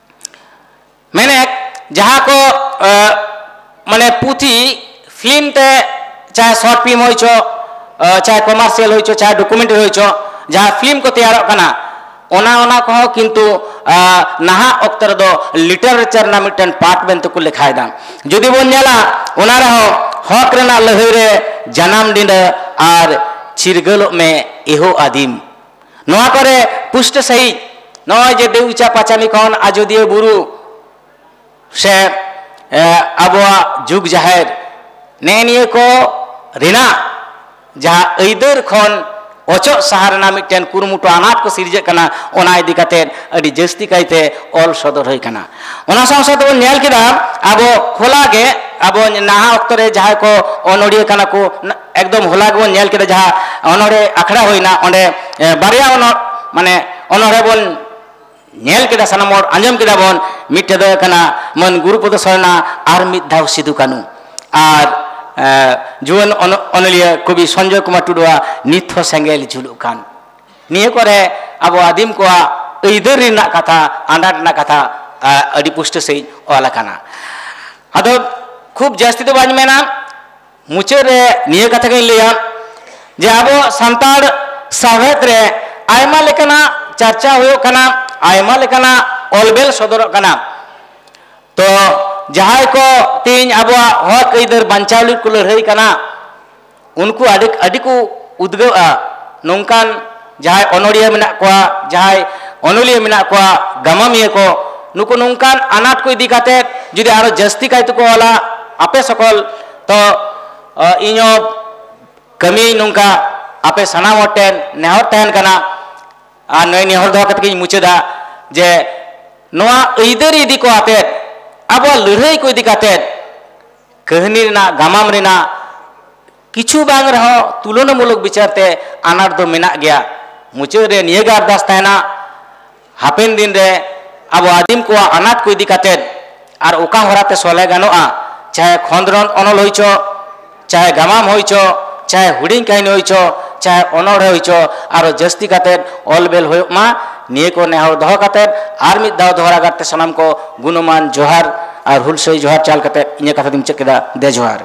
ᱢᱮᱱᱮᱫ ᱡᱟᱦᱟᱸ ᱠᱚ, ᱮ, ᱢᱟᱱᱮ ᱯᱩᱛᱷᱤ film ᱛᱮ, ᱪᱟᱦᱮ short film ᱦᱩᱭ ᱪᱚ, ᱮ, ᱪᱟᱦᱮ commercial ᱦᱩᱭ ᱪᱚ, ᱪᱟᱦᱮ documentary ᱦᱩᱭ ᱪᱚ, ᱡᱟᱦᱟᱸ film ᱠᱚ ᱛᱮᱭᱟᱨᱚᱜ ᱠᱟᱱᱟ, ᱚᱱᱟ ᱚᱱᱟ ᱠᱚᱦᱚᱸ ᱠᱤᱱᱛᱩ ᱱᱟᱦᱟᱜ ᱚᱠᱛᱚ ᱨᱮᱫᱚ ᱞᱤᱴᱟᱨᱮᱪᱟᱨ ᱨᱮᱱᱟᱜ ᱢᱤᱫᱴᱮᱱ ᱯᱟᱨᱴ ᱢᱮᱱᱛᱮ ᱠᱚ ᱞᱮᱠᱷᱟᱭᱮᱫᱟ᱾ ᱡᱩᱫᱤ ᱵᱚᱱ ᱧᱮᱞᱟ, ᱚᱱᱟ ᱨᱮᱦᱚᱸ ᱦᱚᱠ ᱨᱮᱱᱟᱜ ᱞᱟᱹᱲᱦᱟᱹᱭ ᱨᱮ ᱡᱟᱱᱟᱢ ᱰᱤᱸᱰᱟᱹ ᱟᱨ ᱪᱤᱨᱜᱟᱹᱞᱚᱜ ᱢᱮ ᱮᱦᱳ ᱟᱹᱫᱤᱢ, ᱱᱚᱣᱟ ᱠᱚᱨᱮ ᱯᱩᱥᱴᱟᱹ ᱥᱟᱺᱦᱤᱡ ᱱᱚᱜᱼᱚᱭ ᱡᱮ ᱫᱮᱣᱩᱪᱟ ᱯᱟᱪᱟᱢᱤ ᱠᱷᱚᱱ ᱟᱡᱚᱫᱤᱭᱟᱹ ᱵᱩᱨᱩ ᱥᱮ ᱟᱵᱚᱣᱟᱜ ᱡᱩᱜᱽ ᱡᱟᱦᱮᱨ, ᱱᱮᱜᱼᱮ ᱱᱤᱭᱟᱹ ᱠᱚ ᱨᱮᱱᱟᱜ ᱡᱟᱦᱟᱸ ᱟᱹᱭᱫᱟᱹᱨ ᱠᱷᱚᱱ ᱚᱪᱚᱜ ᱥᱟᱦᱟ ᱨᱮᱱᱟᱜ ᱢᱤᱫᱴᱮᱱ ᱠᱩᱨᱩᱢᱩᱴᱩ ᱟᱱᱟᱴ ᱠᱚ ᱥᱤᱨᱡᱟᱹᱜ ᱠᱟᱱᱟ, ᱚᱱᱟ ᱤᱫᱤ ᱠᱟᱛᱮ ᱟᱹᱰᱤ ᱡᱟᱹᱥᱛᱤ ᱠᱟᱭᱛᱮ ᱚᱞ ᱥᱚᱫᱚᱨ ᱦᱩᱭ ᱠᱟᱱᱟ᱾ ᱚᱱᱟ ᱥᱟᱶ ᱥᱟᱶ ᱛᱮᱵᱚᱱ ᱧᱮᱞ ᱠᱮᱫᱟ, ᱟᱵᱚ ᱦᱚᱞᱟ ᱜᱮ ᱟᱵᱚ ᱱᱟᱦᱟᱜ ᱚᱠᱛᱚ ᱨᱮ ᱡᱟᱦᱟᱸᱭ ᱠᱚ ᱚᱱᱚᱲᱤᱭᱟᱹ ᱠᱟᱱᱟ ᱠᱚ, ᱮᱠᱫᱚᱢ ᱦᱚᱞᱟ ᱜᱮᱵᱚᱱ ᱧᱮᱞ ᱠᱮᱫᱟ, ᱡᱟᱦᱟᱸ ᱚᱱᱚᱲᱦᱮ ᱟᱠᱷᱲᱟ ᱦᱩᱭᱱᱟ, ᱚᱸᱰᱮ ᱵᱟᱨᱭᱟ ᱚᱱᱚᱲ ᱢᱟᱱᱮ ᱚᱱᱚᱲᱦᱮ ᱵᱚᱱ ᱧᱮᱞ ᱠᱮᱫᱟ, ᱥᱟᱱᱟᱢ ᱦᱚᱲ ᱟᱸᱡᱚᱢ ᱠᱮᱫᱟ ᱵᱚᱱ᱾ ᱢᱤᱫᱴᱮᱡ ᱫᱚ ᱦᱩᱭᱩᱜ ᱠᱟᱱᱟ ᱢᱟᱹᱱ ᱜᱩᱨᱩᱯᱚᱫᱚ ᱥᱚᱨᱮᱱᱟᱜ ᱟᱨ ᱢᱤᱫ ᱫᱷᱟᱣ ᱥᱤᱫᱩ ᱠᱟᱹᱱᱩ, ᱟᱨ ᱡᱩᱣᱟᱹᱱ ᱚᱱᱚᱞᱤᱭᱟᱹ ᱠᱚᱵᱤ ᱥᱚᱧᱡᱚᱭ ᱠᱩᱢᱟᱨ ᱴᱩᱰᱩᱣᱟᱜ ᱱᱤᱛ ᱦᱚᱸ ᱥᱮᱸᱜᱮᱞ ᱡᱩᱞᱩᱜ ᱠᱟᱱ᱾ ᱱᱤᱭᱟᱹ ᱠᱚᱨᱮ ᱟᱵᱚ ᱟᱹᱫᱤᱢ ᱠᱚᱣᱟᱜ ᱟᱹᱭᱫᱟᱹᱨ ᱨᱮᱱᱟᱜ ᱠᱟᱛᱷᱟ, ᱟᱱᱟᱴ ᱨᱮᱱᱟᱜ ᱠᱟᱛᱷᱟ ᱟᱹᱰᱤ ᱯᱩᱥᱴᱟᱹ ᱥᱟᱺᱦᱤᱡ ᱚᱞ ᱟᱠᱟᱱᱟ᱾ ᱟᱫᱚ ᱠᱷᱩᱵ ᱡᱟᱹᱥᱛᱤ ᱫᱚ ᱵᱟᱹᱧ ᱢᱮᱱᱟ, ᱢᱩᱪᱟᱹᱫ ᱨᱮ ᱱᱤᱭᱟᱹ ᱠᱟᱛᱷᱟ ᱜᱤᱧ ᱞᱟᱹᱭᱟ ᱡᱮ ᱟᱵᱚ ᱥᱟᱱᱛᱟᱲ ᱥᱟᱶᱦᱮᱫ ᱨᱮ ᱟᱭᱢᱟ ᱞᱮᱠᱟᱱᱟᱜ ᱪᱟᱨᱪᱟ ᱦᱩᱭᱩᱜ ᱠᱟᱱᱟ, ᱟᱭᱢᱟ ᱞᱮᱠᱟᱱᱟᱜ ᱚᱞᱵᱮᱞ ᱥᱚᱫᱚᱨᱚᱜ ᱠᱟᱱᱟ᱾ ᱛᱚ ᱡᱟᱦᱟᱸᱭ ᱠᱚ ᱛᱮᱦᱮᱧ ᱟᱵᱚᱣᱟᱜ ᱦᱚᱠ ᱟᱹᱭᱫᱟᱹᱨ ᱵᱟᱧᱪᱟᱣ ᱞᱟᱹᱜᱤᱫ ᱠᱚ ᱞᱟᱹᱲᱦᱟᱹᱭ ᱠᱟᱱᱟ, ᱩᱱᱠᱩ ᱟᱹᱰᱤ ᱟᱹᱰᱤ ᱠᱚ ᱩᱫᱽᱜᱟᱹᱜᱼᱟ᱾ ᱱᱚᱝᱠᱟᱱ ᱡᱟᱦᱟᱸᱭ ᱚᱱᱚᱲᱤᱭᱟᱹ ᱢᱮᱱᱟᱜ ᱠᱚᱣᱟ, ᱡᱟᱦᱟᱸᱭ ᱚᱱᱚᱞᱤᱭᱟᱹ ᱢᱮᱱᱟᱜ ᱠᱚᱣᱟ, ᱜᱟᱢᱟᱢᱤᱭᱟᱹ ᱠᱚ, ᱱᱩᱠᱩ ᱱᱚᱝᱠᱟᱱ ᱟᱱᱟᱴ ᱠᱚ ᱤᱫᱤ ᱠᱟᱛᱮ ᱡᱩᱫᱤ ᱟᱨᱚ ᱡᱟᱹᱥᱛᱤ ᱠᱟᱭ ᱛᱮᱠᱚ ᱚᱞᱟ, ᱟᱯᱮ ᱥᱚᱠᱚᱞ ᱛᱚ ᱤᱧ ᱦᱚᱸ ᱠᱟᱹᱢᱤ ᱱᱚᱝᱠᱟ ᱟᱯᱮ ᱥᱟᱱᱟᱢ ᱦᱚᱲ ᱴᱷᱮᱱ ᱱᱮᱦᱚᱨ ᱛᱟᱦᱮᱱ ᱠᱟᱱᱟ᱾ ᱟᱨ ᱱᱚᱜᱼᱚᱭ ᱱᱮᱦᱚᱨ ᱫᱚᱦᱚ ᱠᱟᱛᱮ ᱜᱤᱧ ᱢᱩᱪᱟᱹᱫᱟ ᱡᱮ ᱱᱚᱣᱟ ᱟᱹᱭᱫᱟᱹᱨᱤ ᱤᱫᱤ ᱠᱚ ᱟᱛᱮᱫ ᱟᱵᱚᱣᱟᱜ ᱞᱟᱹᱲᱦᱟᱹᱭ ᱠᱚ ᱤᱫᱤ ᱠᱟᱛᱮᱫ ᱠᱟᱹᱦᱱᱤ ᱨᱮᱱᱟᱜ, ᱜᱟᱢᱟᱢ ᱨᱮᱱᱟᱜ ᱠᱤᱪᱷᱩ ᱵᱟᱝ ᱨᱮᱦᱚᱸ ᱛᱩᱞᱚᱱᱟᱢᱩᱞᱚᱠ ᱵᱤᱪᱟᱹᱨ ᱛᱮ ᱟᱱᱟᱴ ᱫᱚ ᱢᱮᱱᱟᱜ ᱜᱮᱭᱟ᱾ ᱢᱩᱪᱟᱹᱫ ᱨᱮ ᱱᱤᱭᱟᱹ ᱜᱮ ᱟᱨᱫᱟᱥ ᱛᱟᱦᱮᱱᱟ, ᱦᱟᱯᱮᱱ ᱫᱤᱱ ᱨᱮ ᱟᱵᱚ ᱟᱹᱫᱤᱢ ᱠᱚᱣᱟᱜ ᱟᱱᱟᱴ ᱠᱚ ᱤᱫᱤ ᱠᱟᱛᱮᱫ ᱟᱨ ᱚᱠᱟ ᱦᱚᱨᱟ ᱛᱮ ᱥᱚᱞᱦᱮ ᱜᱟᱱᱚᱜᱼᱟ, ᱪᱟᱦᱮ ᱠᱷᱚᱸᱫᱽᱨᱚᱸᱫᱽ ᱚᱱᱚᱞ ᱦᱩᱭ ᱪᱚ, ᱪᱟᱦᱮ ᱜᱟᱢᱟᱢ ᱦᱩᱭ ᱪᱚ, ᱪᱟᱦᱮ ᱦᱩᱰᱤᱧ ᱠᱟᱹᱦᱱᱤ ᱦᱩᱭ ᱪᱚ, ᱪᱟᱦᱮ ᱚᱱᱚᱬᱦᱮ ᱦᱩᱭ ᱪᱚ, ᱟᱨᱚ ᱡᱟᱹᱥᱛᱤ ᱠᱟᱛᱮᱫ ᱚᱞ ᱵᱮᱞ ᱦᱩᱭᱩᱜ ᱢᱟ᱾ ᱱᱤᱭᱟᱹ ᱠᱚ ᱱᱮᱦᱚᱨ ᱫᱚᱦᱚ ᱠᱟᱛᱮᱫ ᱟᱨ ᱢᱤᱫ ᱫᱷᱟᱣ ᱫᱚᱦᱲᱟ ᱜᱟᱨᱛᱮ ᱥᱟᱱᱟᱢ ᱠᱚ ᱜᱩᱱᱚᱢᱟᱱ ᱡᱚᱦᱟᱨ ᱟᱨ ᱦᱩᱞᱥᱟᱹᱭ ᱡᱚᱦᱟᱨ ᱪᱟᱞ ᱠᱟᱛᱮᱫ ᱤᱧᱟᱹᱜ ᱠᱟᱛᱷᱟ ᱫᱚᱧ ᱢᱩᱪᱟᱹᱫ ᱠᱮᱫᱟ᱾ ᱫᱮ ᱡᱚᱦᱟᱨ᱾